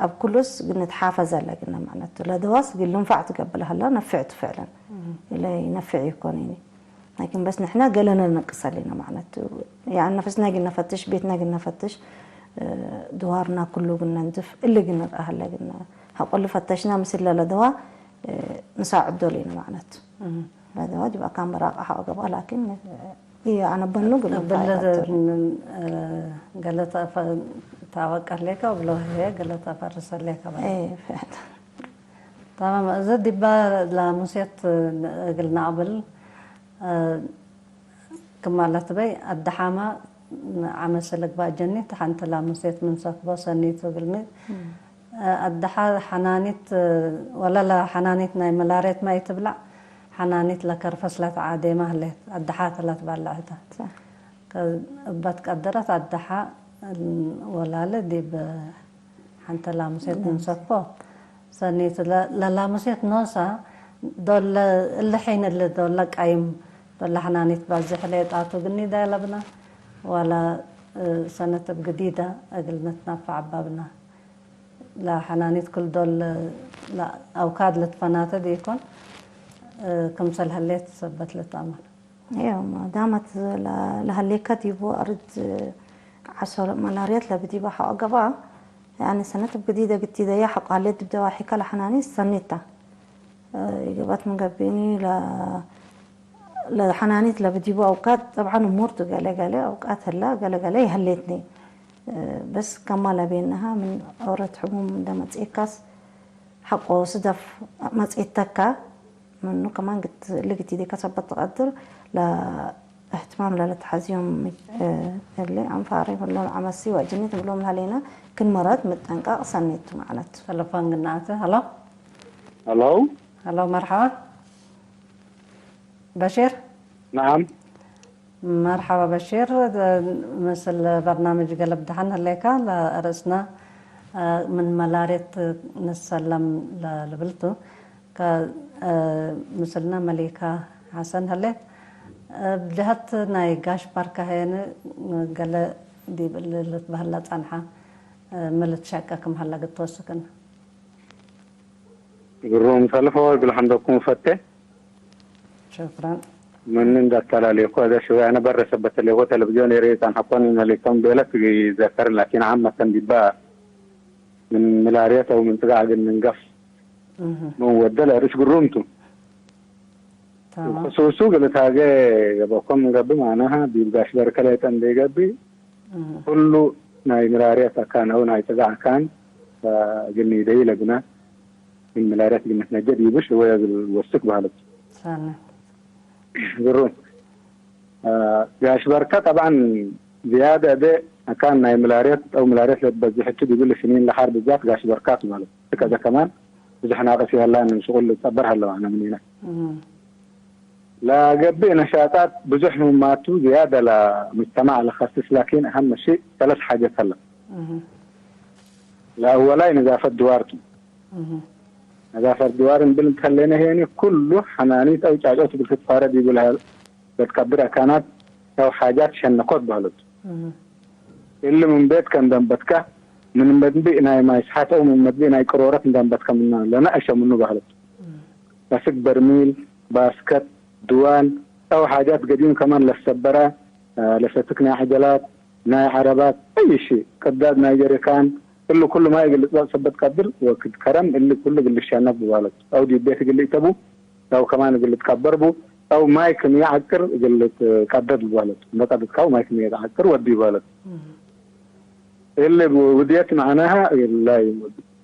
እብ ኩሉስ እግል ንትሓፈዘ ለግነ መዕነቱ። ለደዋስ እግል ልንፋዕ ትገብእ ለሀላ ነፍዕ ቱ ፍዕለን። እም። እለ ይነፍዕ ኢኮን እኒ። ላኪን በስ ንሕነ ገለነ ልነቅስ ሀሌነ መዕነቱ። ያኒ ነፍስና እግል ነፈትሽ፣ ቤትና እግል ነፈትሽ፣ እ፣ ድዋርና ኩሉ እግል ነንድፍ፣ እሊ እግል ንርአ ሀለ እግል ነ-፣ ሐቆ እሊ ፈተሽና ምስል ለለደዋ፣ እ፣ ንሳዕዶ ሌነ መዕነቱ። እም። ለደዋ ዲብ አካን መራቀ ሐቆ ገብአ፣ ላኪን፣ እ፣ አነ በኑ እግል እብለ ንፋዕ ምን፣ እ፣ ገለ ተአፈ-፣ ታወቀ ሌከ ወብሎ ህዬ ገለ ተፈርሰ ሌከ በለ። እይ፣ ፍዕል። ተማም። እዘ ዲባ ላሙሴት እግል ነአቅብል፣ እ፣ ክማ ለትበይ፣ አደሓመ ዐመሰ ልግባእ ጀኒት፣ ሐንቲ ላሙሴት ምን ሰክቦ ሰኒቱ እግልሚ፣ እም። አደሓ ሐናኒት፣ ወለ ለሐናኒት ናይ መላሬት ማ ኢትብላዕ፣ ሐናኒት ለከርፈስ ለተዓዴመ ህሌት፣ አደሓ ተ ለትበልዕ ተ። ሰ- ከ-፣ እበ ትቀደረት አደሓ ወላለ ዲብ ሐንተ ላሙሴት ምን ሰኮ ሰኒት ለ-፣ ለላሙሴት ኖሳ ዶል እሊ ሒን እሊ ዶል ለቃይም ዶል ለሐናኒት ባዝሕ ሌጣቱ ግኒዳይ ለብና ወለ፣ እ፣ ሰነት እብ ግዲደ እግል ንትነፈዕ እባ ብና። ለሐናኒት ክል ዶል ለአውካድ ልትፈናተ ዲኮን፣ እ፣ ክምሰል ህሌት ሰበት ልትአመር። እዮ፣ ማ ዳመት ለ-፣ ለሀሌከ ዲቡ አርድ ዐሶ መላርየት ለብዲበ ሐቆ ገብአ፣ ያኒ ሰነት እብ ግዲደ ግቲደየ ሐቆ ሀሌት ዲብ ደዋሒከ ለሐናኒት ሰኒት ተ። እ፣ ይገብአት ምን ገብእኒ ለ-፣ ለሐናኒት ለብዲቡ አውቃት፣ ጠብዓን እሙር ቱ ገሌ ገሌ አውቃት ህላ፣ ገሌ ገሌ ይሀሌትኒ። እ፣ በስ ከማ ለቤናሃ ምን ዖረት ሕሙም እንደ መጽኤካስ ሐቆ ስደፍ መጽኤተካ፣ ምኑ ከማን ግት-፣ እሊ ግቲዴከ ሰበት ትቀድር፣ ለእህትማም ለልትሐዝዮም፣ እ፣ እሊ አንፋሬ ምሎም ዐመሲ ወእጅኒት ምሎም ለሀሌነ፣ ክን መረት ምጠንቀቅ ሰኔቱ መዕነት። ተለፎን ግናተ። ሀሎ። ሀሎ። ሀሎ፣ መርሐባ። በሺር? ነዓም። መርሐባ በሺር፣ ምስል በርናምጅ ገልብ ደሐን ህሌካ፣ ለርእስና ምን መላሬት ንሰለም ለልብልቱ፣ ከ-፣ ምስልና መሊካ ሐሰን ህሌት። እብ ጀሀት ናይ ጋሽ ባርካ ሄን ገሌ ዲብ እሊ ልትበህል ለጸንሐ ሚ ልትሸቄ ክም ሀለ እግል ትወስክነ። ግሩም ሰልፎ እግል ሐምደኩም ፈቴ። ሽክረን። ምን እንደ አተላሌኮ እዘ ሽወይ አነ በረ ሰበት ሌኮ ተለቪዝዮን ኤረይ ጸንሐኮን ኢመሌኮም ቤለት ይዘከር ላኪን ዓመተን ዲባ ምን ምላርየት አው ምን ጽጋዕ እግል ንንገፍ እህ። ምን ወደ ለእርስ ግሩም ቱ። ተማም። ብክሱሱ እግል ታጌ ገበኮም እንገብእ ማናሃ ዲብ ጋሽ በርከ ሌጠ እንዴ ገብእ እህ። ኩሉ ናይ ምላርየት አካን አው ናይ ጽጋዕ አካን እግል ኒደዩ ለብና ምን ምላርየት እግል ንትነጀ ዲቡ ሽወየ እግል ወስክ በህለት። ሰኒ። ግሩም። አ፣ ጋሽ በርከ ጠብዐን ዝያደ እዴ አካን ናይ ምላርየት አው ምላርየት ለትበዝሕ እቱ ዲብሊ ስኒን ለሐር ብዛት ጋሽ በርካት ማለት። ከዘ ከማን ብዙሕ ናቅስ ይሀላ ምን ሽቁል ልትጸበር ሀለው አነ ምኒነ። እም። ለገብእ ነሻጣት ብዙሕ ምማቱ ዝያደ ለሙጅተማዕ ለከስስ ላኪን አሀም ሺእ ሰለስ ሓጀት ሀለ። እም። ለአወላይ ነዛፈት ድዋር ቱ። እም። ነዛፈት ድዋር እምብል እንተሌነ ሄኒ ኩሉ ሐናኒት አው ጫጮት እግል ትትፋረ ዲቡ ለትቀድር አካናት አው ሓጃት ሸነኮት በህለት። እህ። እሊ ምን ቤትከ እንዴ አንበትከ፣ ምን መድብእ ናይ ማይ ስሓት አው ምን መድብእ ናይ ቅሮረት እንዴ አንበትከ ምነ ለነአሸ ምኑ በህለት። እህ። ለስክ በርሚል፣ ባስከት፣ ድዋን አው ሓጃት ገዲም ከማን ለሰበረ፣ ለሰትክ ናይ ዐጀላት፣ ናይ ዐረባት፣ አይ ሺ፣ ቅዳድ ናይ ጀሪካን፣ እሊ ኩሉ ማይ እግል ልጽበጥ ሰበት ቀድር ወክድ ከረም እሊ ኩሉ እግል ልሸነብ በህለት። አው ዲብ ቤት እግል ልእተቡ፣ አው ከማን እግል ልትቀበር ቡ፣ አው ማይ ክም ይዐቅር እግል ልትቀደድ በህለት። እንደ ቀደድካው ማይ ክም ይዐቅር ወዲ በህለት። እህ። እሊ ውድየት መዕናሃ እግል ላይ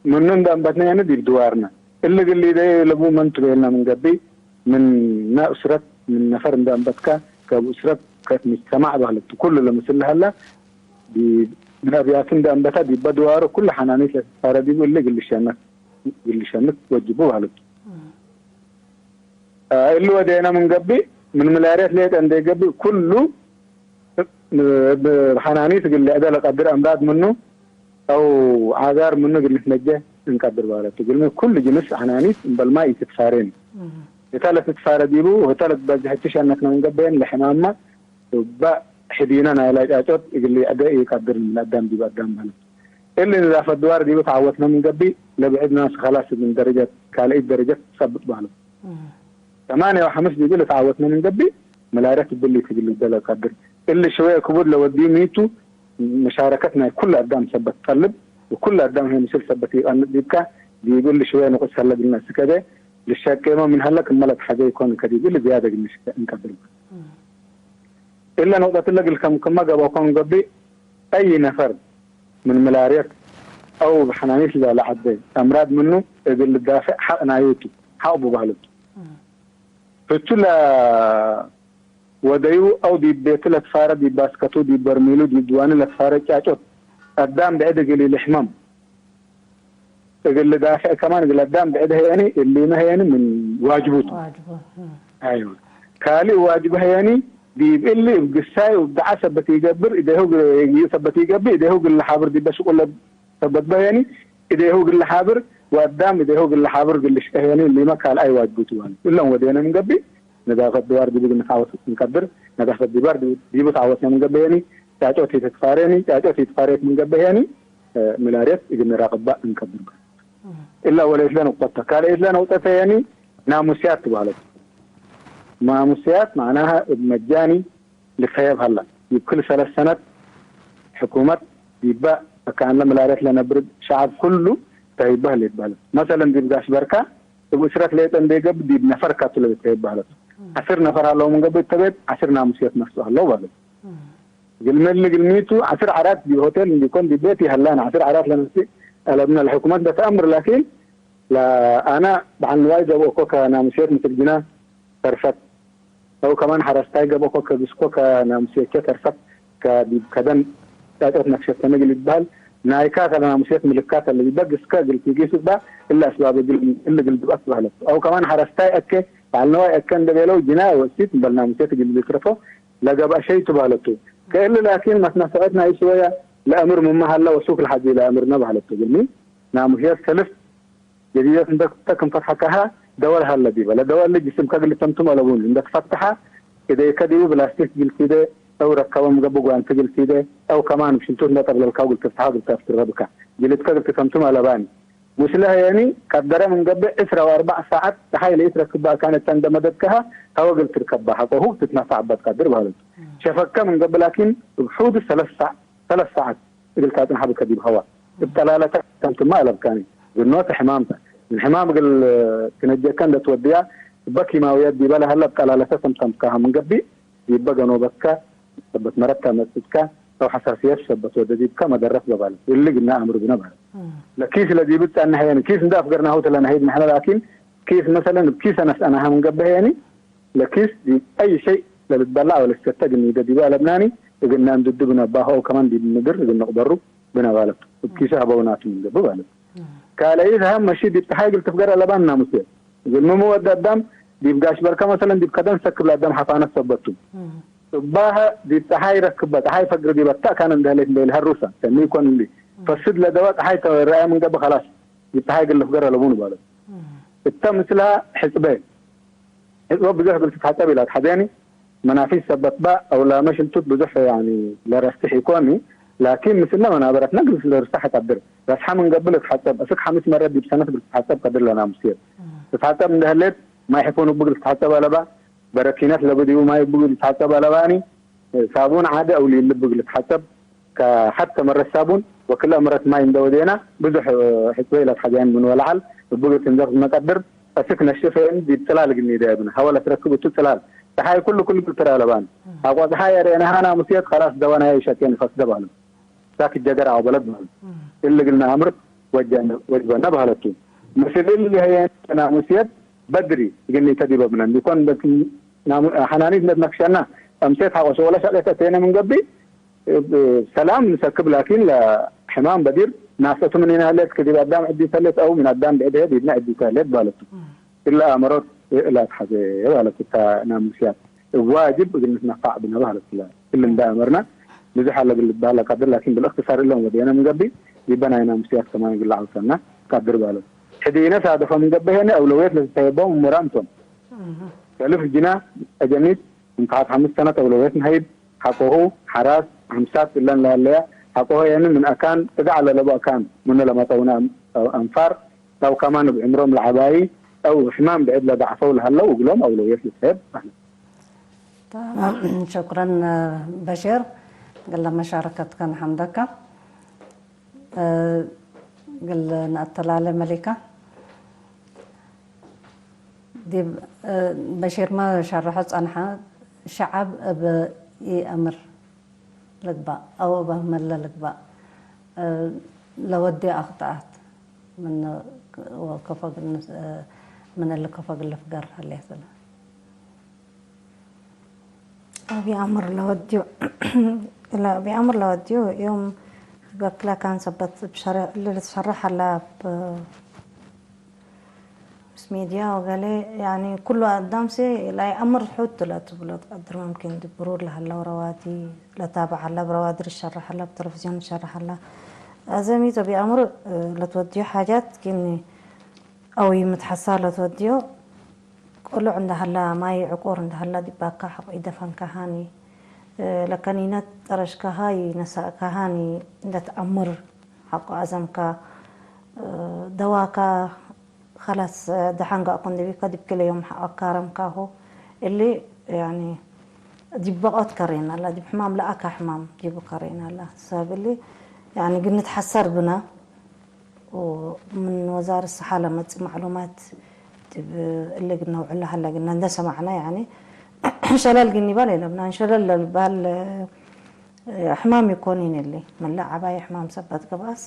ምኑ እንደ አንበትነ ያኒ ዲብ ድዋርነ። እሊ እግል ሊደዩ ለቡ መን ቱ ቤልነ ምን ገብእ፣ ምነ እስረት ምን ነፈር እንደ አንበትከ፣ ከእብ እስረት ከእት ሙጅተማዕ በህለት ኩሉ ለምስል ለሀላ፣ ዲብ ምን አብያቱ እንደ አንበታ ዲበ ድዋሩ ኩሉ ሐናኒት ለትትፋረ ዲቡ እሊ እግል ልሸነክ፣ እግል ልሸንክ ወጅቡ በህለት። እህ። እሊ ወዴነ ምን ገብእ፣ ምን ምላርየት ሌጠ እንዴ ገብእ፣ ኩሉ እብ ሐናኒት እግል ልዕደ ለቀድር አምራድ ምኑ፣ አው ዓዛር ምኑ እግል ንትነጀ እንቀድር በህለት። እግልሚ ኩሉ ጅንስ ሐናኒት እምበል ማይ ኢትትፋሬን። እህ። እተ ለትትፋረ ዲቡ፣ ወእተ ለትበዝሕ እቱ ሸነክነ ምን ገብአን ለሕማምመ እበ ሕዲነ ናይላ ጫጮት እግል ልዕደ ኢቀድር ምን አዳም ዲብ አዳም በህለት። እሊ ንዛፈት ድዋር ዲቡ ተዓወትነ ምን ገብእ፣ ለብዕድ ናስ ከላስ ምን ደረጀት ካልአይት ደረጀት ትሰብጥ በህለት። እህ። ሰማንያ ወሐምስ ዲቡ ለተዓወትነ ምን ገብእ፣ ምላርየት እብሊ እግል ልደለ ቀድር። እሊ ሽወየ ክቡድ ለወድዩ ሚ ቱ፣ መሻረከት ናይ ኩሉ አዳም ሰበት ትጠልብ፣ ወኩሉ አዳም ህይ ምስል ሰበት ኢቀንጥ ዲብከ፣ ዲብ እሊ ሽወየ ንቁስ ሀለ እግል ነአስክ እዴ፣ ልሸቄመ ምን ሀለ ክመ ለትሐዜ ኢኮን ከዲብ እሊ ዝያደ እግል ንሽቄ እንቀድር። እለ ነቅጠት እለ እግል ከምክመ ገብአኮ ምን ገብእ፣ አይ ነፈር ምን ምላርየት አው እብ ሐናኒት ለለዐዴ አምራድ ምኑ እግል ልዳፌዕ ሐቅ ናዩ ቱ፣ ሐቅ ቡ በህለት። እህ። ህቱ ለወደዩ አው ዲብ ቤቱ ለትፋረ፣ ዲብ ባስከቱ፣ ዲብ በርሚሉ፣ ዲብ ድዋኑ ለትፋረ ጫጮት አዳም ብዕድ እግል ኢልሕመም እግል ልዳፌዕ ከማን እግል አዳም ብዕድ ህየኒ፣ እሊመ ህየኒ ምን ዋጅቡ ቱ። ዋጅቡ፣ እም። አይወ። ካልእ ዋጅቡ ህየኒ፣ ዲብ እሊ እብ ግሳይ ወእብ ደዓ ሰበት ኢገብር፣ እዴሁ ግ-፣ ሰበት ኢገብእ፣ እዴሁ እግል ለሓብር ዲበ ሽቁል ሰበት በህየኒ፣ እዴሁ እግል ለሓብር ወአዳም እዴሁ እግል ለሓብር እግል ልሽቄ ህየኒ፣ እሊመ ካልኣይ ዋጅቡ ቱ። እለን ወዴነ ምን ገብእ፣ ነዛፈት ድዋር ዲቡ እግል ንትዓወት እንቀድር። ነዛፈት ድዋር ዲቡ ተዓወትነ ምን ገብእ ህየኒ፣ ጫጮት ኢትትፋሬኒ፣ ጫጮት ኢትፋሬት ምን ገብእ ህየኒ፣ እ፣ ምላርየት እግል ንራቅባ እንቀድር። እም። እላ ወለይት ለንቁጠት ተ። ካልአይት ለንቁጠት ተ ያኒ ናሙስያት ትበህለት። ናሙስያት መዕናሀ እብ መጃኒ ልትሀየብ ሀላ። ዲብ ክል ሰለስ ሰነት ሕኩመት ዲበ አካን ለመላርየት ለነብር ሸዐብ ኩሉ ተህይበ ህሌት በህለት። መሰለን ዲብ ጋሽ በርካ እብ እስረት ሌጠ እንዴ ገብእ ዲብ ነፈር ካቱ ለልትሀየብ በህለት። ዐስር ነፈር ሀለው ምን ገብእ እተ ቤት ዐስር ናሙስየት ነፍሱ ሀለው በህለት። እግልሚ እሊ እግልሚ ቱ ዐስር ዐራት ዲብ ሆቴል እንዲኮን ዲብ ቤት ይሀላን። ዐስር ዐራት ለነፍሲ ጠለብነ ለሕኩመት ለተአምር ላኪን ለአነ በዐል ንዋይ ገብኦኮ ከናሙስየት ምስል ጅነ ተርፈት። አው ከማን ሐረስታይ ገብኦኮ ከግስኮ ከናሙስየቼ ተርፈት። ከዲብ ከደን ጫጮት ነክሸተነ እግል ልትበህል ናይካ ከለናሙስየት ምልካት ለልበ ግስከ እግል ቲጊስ እባ እሊ አስባብ እግል እሊ እግል ድብአት ትበህለት። አው ከማን ሐረስታይ አኬ በዐል ንዋይ አኬ እንደ ቤለው ጅናየ ወእሲት እምበል ናሙስየት እግል ልትረፎ ለገብአ ሸይ ቱ በህለቱ። ከእሊ ላኪን መትነፈዐት ናይ ሽወየ ለአምር ምመ ሀለ ወሱክ ለሐዚ ለአምርነ በህለቱ። እግልሚ ናሙስየት ሰልፍ ጀዲደት እንዴ ክም ፈትሐካሀ ደወል ሀለ ዲበ። ለደወል ጅስምከ እግል ልተምትም አለቡኒ። እንዴ ትፈትሐ እደይከ ዲቡ ብላስቲክ እግል ቲዴ፣ አው ረከበ ምን ገብእ ጓንቲ እግል ቲዴ፣ አው ከማን እብ ሽንቱት እንዴ ጠብለልካሁ እግል ትፍትሐ እግል ተአፍትረ ብከ። ጅልድከ እግል ትተምትም አለባኒ። ምስለ ህየኒ ቀደረ ምን ገብእ ዕስረ ወአርበዕ ሳዐት ጸሓይ ለኢትረክበ አካን እተ እንዴ መደድከሀ ሀወ እግል ትርከበ ሐቆሁ ትትነፈዕ እበ ትቀድር በህለት። ሸፈከ ምን ገብእ ላኪን እብ ሑድ ሰለስ ሳዕ፣ ሰለስ ሳዐት እግል ታጽንሐ ብከ ዲብ ሀዋ። እብ ጠላለተ ተምትመ አለብካኒ። ግኖተ ሕማምተ። ምን ሕማም እግል ትነጀከ እንዴ ትወድያ እበ ኪማውያት ዲበ ለሀለ እብ ጠላለተ ተምተምካሀ ምን ገብእ ዲበ ገኖበትከ ሰበት መረትከ መጽእትከ፣ አው ሐሳስየት ሰበት ወደ ዲብከ መደረት በባለት። እሊ ግና አምር ብነ ባለት። ለኪስ ለዲብ ጸንሐ የኒ ኪስ እንደ አፍገርናሁ ትለነሀይድ ንሕነ ላኪን ኪስ መሰለን እብ ኪሰ ነስአናሀ ምን ገብእ የኒ ለኪስ ዲብ አይ ሸይ ለልትበላዕ ወለትሰተ ግኒደ ዲበ አለብናኒ እግልነ እንድዱ ብነ ባሆ አው ከማን ዲብ ምድር እግል ንቅበሩ ብነ ባለቱ። እብ ኪሰ ሀበውናቱ ምን ገብእ ባለቱ። ካልአይት ሀም መሺ ዲብ ጸሓይ እግል ትፍገር አለባን ናሙስየ። እግልሚ ሚ ወድ አዳም ዲብ ጋሽ በርከ መሰለን ዲብ ከደን ሰክብ ለአዳም ሐፋነት ሰበቱ። እባሀ ዲብ ጸሓይ ረክበ፣ ጸሓይ ፈግር ዲበ ተእካን እንደ ህሌት እንደ ኢልሀሩሰ፣ ሰኒ ኢኮን እሊ። ፈስድ ለደዋ ጸሓይ ተረአየ ምን ገብእ ከላስ ዲብ ጸሓይ እግል ልፍገር አለቡን ባለቱ። እተ ምስላ ሕጽበ። ሕጽበ ብዙሕ እግል ትትሐጸብ ኢለአትሐዜኒ፣ መናፊስ ሰበት በ፣ አውላመ ሽንቱት ብዙሕ ያኒ ለረስሕ ኢኮኒ፣ ላኪን ምስለ መናበረትነ እግል ልርሰሕ ቀድር። ረስሐ ምን ገብእ ልትሐጸብ፣ አስክ ሐምስ መረት ዲብ ሰነት እግል ትትሐጸብ ቀድር ለናሙስየት። ትትሐጸብ እንደ ህሌት ማይ ሕፉን እቡ እግል ትትሐጸብ አለባ፣ በረኪነት ለብድዩ ማይ እቡ እግል ልትሐጸብ አለባኒ፣ ሳቡን ዓዲ አው ሊሊ እቡ እግል ልትሐጸብ፣ ከሐተ መረት ሳቡን ወክልአ መረት ማይ እንዴ ወዴና፣ ብዙሕ ሕጽበ ኢለአትሐዜኒ ምን ወለዐል እቡ እግል ትንዘፍ መቀድር። አስክ ነሽፍ ዲብ ጽላል እግል ኒዴ ብነ፣ ሀወ ለትረክብ እቱ ጽላል። ጸሓይ ኩሉ ኩሉ እግል ትረአ ለባን። አቋ ጸሓይ አርኤናሀ ናሙስየት ከላስ ደወናየ ይሸቄ ንፈስደ በህለ። ሳክ ጀገር አው በለድ በህለ። እሊ እግል ነአምር ወጀነ-፣ ወጅበነ በህለቱ። ምስል እሊ ህዬ ናሙስየት በድሪ እግል ኒተ ዲበ ብነ። እንዲኮን ናሙ-፣ ሐናኒት እንዴ ትነክሸና፣ አምሴት ሐቆ ሸወለ ሸቄት አቴነ ምን ገብእ፣ እብ ሰላም ንሰክብ ላኪን ለሕማም በዲር ናሰቱ ምኒነ ህሌት፣ ከዲብ አዳም ዕዲት ህሌት አው ምን አዳም ብዕድ ህዬ ዲብነ ዕዲት ህሌት ባለቱ። እለ አመሮት ለአትሐዜ ባለቱ እተ ናሙስያት እብ ዋጅብ እግል ንትነፋዕ ብነ ባለቱ። እሊ እንደ አመርና ብዙሕ አለ እግል ልትበሀል ለቀድር፣ ላኪን ብልእክትሳር እለን ወዴነ ምን ገብእ ዲበ ናይ ናሙስያት ከማን እግል ለዐውተና ቀድር ባለቱ። ሕዲነ ሳደፈ ምን ገብእ ሄነ አውለውየት ለትተየቦም እሙራም ቶም። ሰልፍ ጅና አጀኒት ምን ተሐት ሐምስ ሰነት አውለውየት ነሀይብ ሐቆሁ ሐራስ፣ አምሳት እለን ለሀለያ ሐቆሁ የኒ ምን አካን እግዓ ለለቡ አካን ምኑ ለመጸውነ አንፋር፣ አው ከማን እብ ዕምሮም ለዐባዪ አው እብ ሕማም ብዕድ ለደዐፈው ለሀለው እግሎም አውለውየት ልትሀብ በህለት። ተማም። ሸኩረን በሺር፣ እግለ መሻረከትከ ነሐምደከ። እግል ነአተላሌ መሊከ። ዲብ በሺርመ ሸርሖ ጸንሐ፣ ሸዐብ እብ ኢአምር ልግባእ አው እብ አህመለ ልግባእ ለወድዮ አክጠአት ምን ወከፎ እግል ን-፣ ምን እሊ ከፎ እግል ልፍገር ህሌት እለ። አቢ አምር ለወድዩ፣ እለ አቢ አምር ለወድዩ ዮም በክለ ካን ሰበት እብ ሸረ-፣ እሊ ልትሸረሕ ሀላ እብ ሚድያ ወገሌ፣ ያኒ ኩሉ አዳምሴ ለአይአምር ሑድ ለትብሎ ትቀድር። መምኪን ዲብ ብሩር ለሀለው ረዋዲ ለታብዕ ሀላ፣ እብ ረዋዲ ልሸረሕ ሀላ፣ እብ ተለፍዝዮን ልሸረሕ ሀላ። አዘ ሚ አቢ አምር ለትወድዩ ሓጃት ግን አው ይምትሐሳ ለትወድዮ ቅሉዕ እንደ ሀላ፣ ማይ ዕቁር እንደ ሀላ ዲባካ ሐቆ ኢደፈንካሃኒ፣ ለከኒነት ጠረሽካሃ ይነሳእካሃኒ እንደ ተአምር ሐቆ አዘምካ፣ ደዋካ ከላስ ደሐን ጋእኩ እንደ ቢከ ዲብ ክለ ዮም ሐቆ ካረምካሁ። እሊ ያኒ ዲብ በቆት ከሬና ላ፣ ዲብ ሕማም ለአካ ሕማም ዲቡ ከሬና ላ። ሰብ እሊ ያኒ ግንትሐሰር ብነ፣ ወምን ወዛረት ሰሓ ለመጽእ ማዕሉማት ዲብ እሊ እግል ነውዕሎ ሀለ እግልነ እንዴ ሰማዕነ፣ ያኒ ሸለል እግል ኒበል ኢለብነ። እንሸለል ለልባል ሕማም ኢኮኒን እሊ፣ መለእ ዐባይ ሕማም ሰበት ገብአስ፣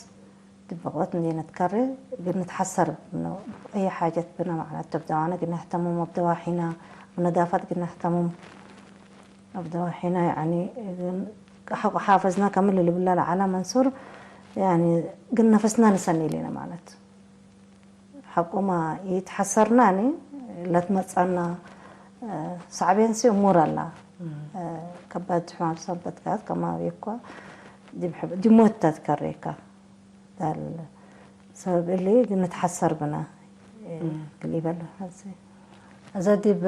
ዲብ በቆት እንዴ ነትከሬ እግል ንትሐሰር ብነ። አይ ሓጀት ብነ፣ መዕለት እብ ደዋነ እግል ነህተምም፣ እብ ደዋሒነ፣ እብ ነዳፈት እግል ነህተምም። እብ ደዋሒነ፣ ያኒ፣ እግል ሐቆ ሓፈዝነ ከምል ልብለ ለዐለ መንሱር፣ ያኒ፣ እግል ነፍስነ ንሰኒ ሌነ ማለት። ሐቆመ ኢትሐሰርናኒ ለትመጸና፣ እ፣ ሳዕቤንሲ እሙር አላ። እ፣ ከባድ ሕማም ሰበት ካት ከማ ቤኳ ዲብ ሕብ-፣ ዲብ ሞት ተትከሬካ። ዳል ሰበብ እሊ ንትሐሰር ብነ። እም። እግል ኢበል ሐዜ። እዘ ዲብ፣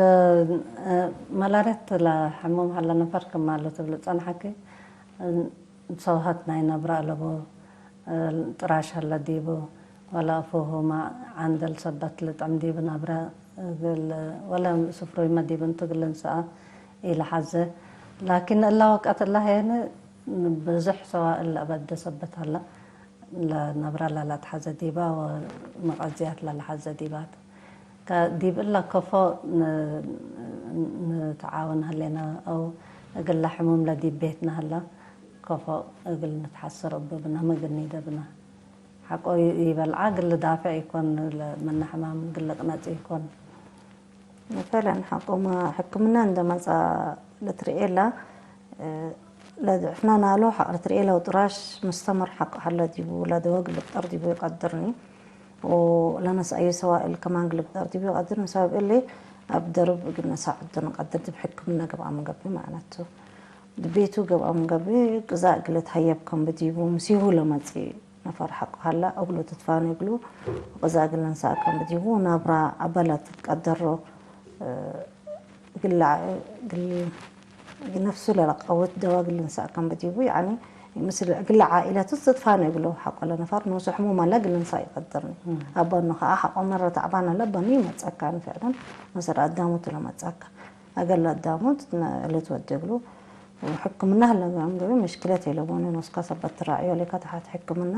እ፣ መላርየት ለሕሙም ሀለ ነፈር ክማሉ ትብል ጸንሐኪ፣ እ፣ ሰውሀት ናይ ነብረ አለቡ፣ እ፣ ጥራሽ ሀለ ዲቡ፣ ወለ አፉሁመ ዐንደል ሰበት ልጥዕም ዲብ ነብረ እግል፣ ወለ ስፍሩይመ ዲብ እንቱ እግል ልንሰአ ኢለሐዜ። ላኪን እላ ወቀት እላ ሄነ ብዙሕ ሰዋእል ለአበደ ሰበት ሀለ። ለነብረ ለለአትሐዘ ዲባ ወመቀዝያት ለለሐዘ ዲባት። ከ-፣ ዲብ እለ ከፎ ን-፣ ንትዓወን ሀሌነ አው እግለ ሕሙም ለዲብ ቤትነ ሀለ ከፎ እግል ንትሐሰር እቡ ብነ ምግኒደ ብነ። ሐቆ ይ-፣ ይበልዓ እግል ልዳፍዕ ኢኮን፣ ለ-፣ ምነ ሕማም እግል ልቅነጽ ኢኮን። ፈለን ሐቆመ ሕክምና እንደ መጽአ ልትርኤላ፣ እ፣ ለድዕፍና ናሎ ሐቅ ልትርኤላ ወጥራሽ ምስተምር ሐቅ ሀለ ዲቡ፣ ለደወ እግል ልብጠር ዲቡ ይቀድርኒ፣ ወለነስአዩ ሰዋእል ከማን እግል ልብጠር ዲቡ ይቀድርኒ። ሰበብ እሊ አብ ደርብ እግል ነሳዕዶ ንቀድር ዲብ ሕክምና ገብአ ምንገብእ ማዕነቱ። ዲብ ቤቱ ገብአ ምንገብእ ቅዛእ እግል ልትሀየብ ከም ብዲቡ፣ ምስሁ ለመጽእ ነፈር ሐቆ ሀላ እግሉ ትትፋኔ እግሉ ወቅዛእ እግል ልንሳእ ከም ብዲቡ ናብራ አበ ለትትቀደሮ፣ እ፣ እግል፣ እግል ነፍሱ ለለቀውት ደወ እግል ልንሳእ ከም ብዲቡ፣ ያኒ ምስል እግል ዓኢለቱ ትትፋኔ እግሉ ሐቆ ለነፈር ኖሱ ሕሙም አለ እግል ልንሳእ ይቀድርኒ። እም። አበኑ ከአ ሐቆ መረ ተዕባን አለ በኑ ይመጸካኒ ፍዕለን መሰል አዳሙቱ ለመጸካ። አገለ አዳሙት ልትወዴ እግሉ ሕክምና ህለ ገአም ገቢ ምሽክለት የለቦነ ኖስካ ሰበት ትራዕዮ ሌካ ተሓት ሕክምና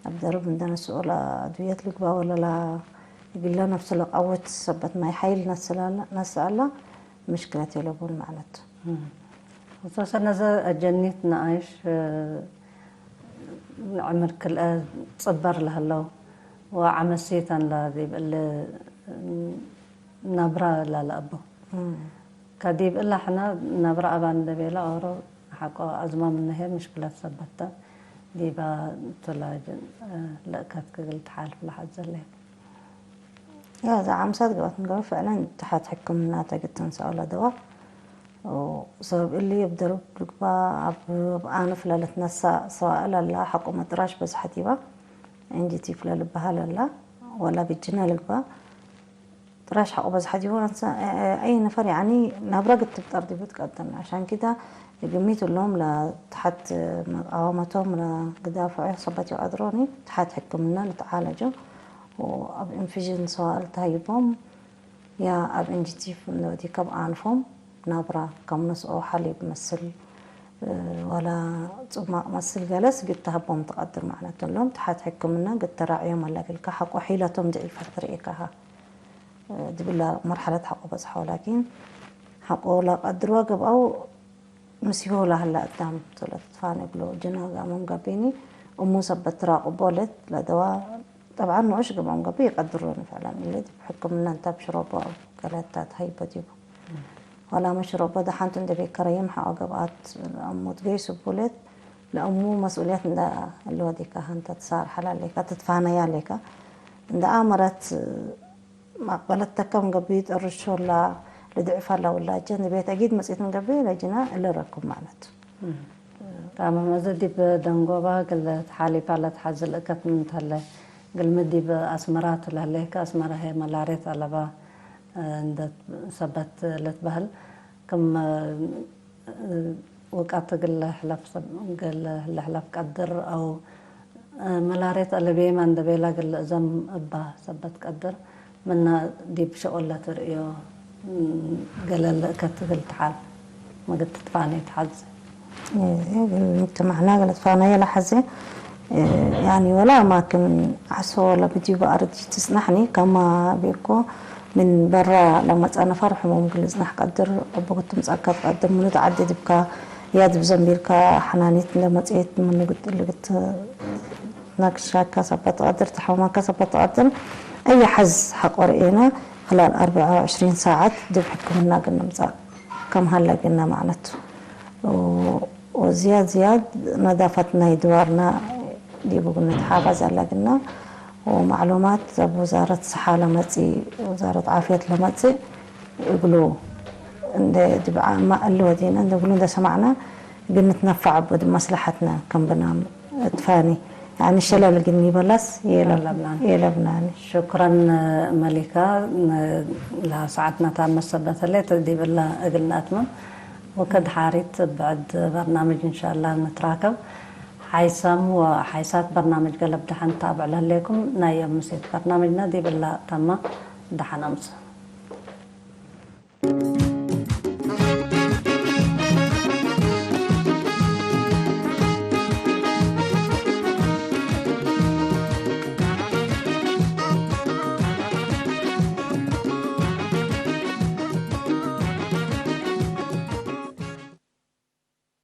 አብ ደርብ እንደ ነስኦ ለአድውየት ልግባ ወለ ላ እግለ ነፍሱ ለቀውት ሰበት ማይ ሐይል ነስአላ ምሽክለት የለቦን ማዕነቱ። እም። ወሰሰ ነዘ አጀኒት ነአይሽ፣ እ፣ ዕምር ክልኤ ጽበር ለህለው ወዐመሲተን ለዲብ እሊ ነብረ ለለአቡ። እም። ከዲብ እለ ሕነ ነብረ አባን እንዴ ቤለ ኦሮ ሐቆ አዝማም እነ ህዬ ምሽክለት ሰበት ተ ዲበ ቱ ለእከትክ እግል ተሓልፍ ለሐዘ ሌክ። ያ፣ እዛ ዓምሳት ገብአት ምንገብእ ፍዕለን ተሐት ሕክምና ተግትን ሰአለ ደዋ። ሰበብ እሊ እብ ደርብ ልግባ፣ እብ፣ እብ አንፍ ለልትነሳእ ሰዋእል አላ፣ ሐቆ መጥራሽ በዝሐት ይባ፣ እንጂቲፍ ለልበሃል አላ፣ ወላ ግጅነ ልግባ። ጥራሽ ሐቆ በዝሐት ይቡ አንሰ፣ አይ ነፈር ያኒ ናብረ ግትብ ጠርዲቡ ትቀድም። ዐሻን ኪዳ ግሚት እሎም ለተሐት መቃወመቶም ለግዳፍዖ ሰበት ይቀድሮኒ፣ ተሐት ሕክምና ልትዓለጆ ወአብ ኢንፊዥን ሰዋእል ተሀይቦም፣ ያ አብ እንጂቲፍ እንወዲከ እብ አንፎም ናብራ ከም ነስኦ ሐሊብ መስል፣ ወላ ጽማቅ መስል ገለስ ግድ ተሀቦም ትቀድር ማዕነቱ። እሎም ተሐት ሕክምና ግድ ተራዕዮም አለ እግልከ ሐቆ ሒለቶም ደዒፈት ትርኤካሃ። ዲብለ መርሐለት ሐቆ በጽሐው፣ ላኪን ሐቆ ለቀድርወ ገብአው ምስሆ ለሀለ አዳም ቱ ለትትፋኔ እግሉ ጅና ገአሞም ገብእኒ፣ እሙ ሰበት ትራቅቦ ሌት ለደዋ። ጠብዓን ንኡሽ ገብአም ገብእ ይቀድሮኒ ፈዕለን። እሊ ዲብ ሕክምና እንተ እብ ሽሮቦ አው ገሌታት ሀይበ ዲቡ። ወላመ ሽሮቦ ደሓንቱ እንዴ ቤከረይም ሐቆ ገብአት እሙ ትገይስ እቡ ሌት፣ ለእሙ መስኡልየት እንደ እሊ ወዲካህ እንተ ትሳርሐ ላለይካ፣ ትትፋነያ ሌካ። እንደ አመረት መቅበለት ተከም ገብእ፣ ጠርሾላ ልድዕፋላ ውላጀ እንዴ ቤት አጊድ መጽኢት ምን ገብእ ለጅና እሊ ረክብ ማለት። እም። ታማም። እዘ ዲብ ደንጎባ እግል ተሓሊፋ ለትሐዝል እከት ምን ተለ፣ እግልሚ ዲብ አስመራ ትለህሌከ፣ አስመራ ህዬ መላሬት አለባ እንደ ሰበት ልትበህል፣ ክም ውቀት እግል ሕለፍ ሰብ-፣ እግል ልሕለፍ ቀድር አው መላሬት አለቤመ እንደ ቤላ እግል ልእዘም እባ ሰበት ቀድር። ምነ ዲብ ሸኦል ለትርእዮ ገሌ ለእከት እግል ተሓል ምግድ ትትፋኔ ተሐዜ። እግል ሙጅተመዕና እግል ትፋነየ ለሐዜ፣ ያኒ ወላ አማክን ዐሶ ወለ ብድዩ በአርድ ትጽናሕኒ፣ ከማ ቤኮ ምን በራ ለመጽአ ነፈር ሕሙም እግል ልጽናሕ ቀድር፣ እቡ ትምጸአከ ትቀድር፣ ምኑ ተዐዴ ዲብካ፣ ያ ዲብ ዘንቢልካ ሐናኒት እንደ መጽኤት ምኑ ግድ እሊ ግድ ነግሻካ ሰበት ትቀድር፣ ተሐመመካ ሰበት ትቀድር። አየ ሐዝ ሐቆ ርኤነ፣ ክላል አርበዓ ወዕሽሪን ሳዐት ዲብ ሕክምና እግል ንምጸእ ከም ሀለ እግልነ ማዕነቱ። ወ-፣ ወዝያድ ዝያድ ነዳፈት ናይ ድዋርና ዲቡ እግል ንትሓፈዝ ሀለ እግልነ። ወማዕሉማት እብ ውዛረት ሰሓ ለመጽእ፣ ውዛረት ዓፍየት ለመጽእ እግሉ እንዴ ዲብ ዐ-፣ እሊ ወዴነ እንዴ እግሉ እንዴ ሰማዕነ እግል ንትነፈዕ እቡ ዲብ መስለሐትነ ከም ብናም እትፋኒ። ያኒ ሸለል እግል ኒበለስ የለብናን። የለብናን። ሹክረን መሊካ፣ ለሰዓትና ታመት ሰበት ህሌት ዲብላ እግል ነአትምም። ወከድ ሓሪት ብዕድ በርናምጅ እንሻአላህ ንትራከብ። ሓይሳም ወሓይሳት በርናምጅ ገለብ ደሐን ታብዕ ለህሌኩም። ናይ ዮም ምሴት በርናምጅና ዲብላ ተመ። ደሐን አምስ።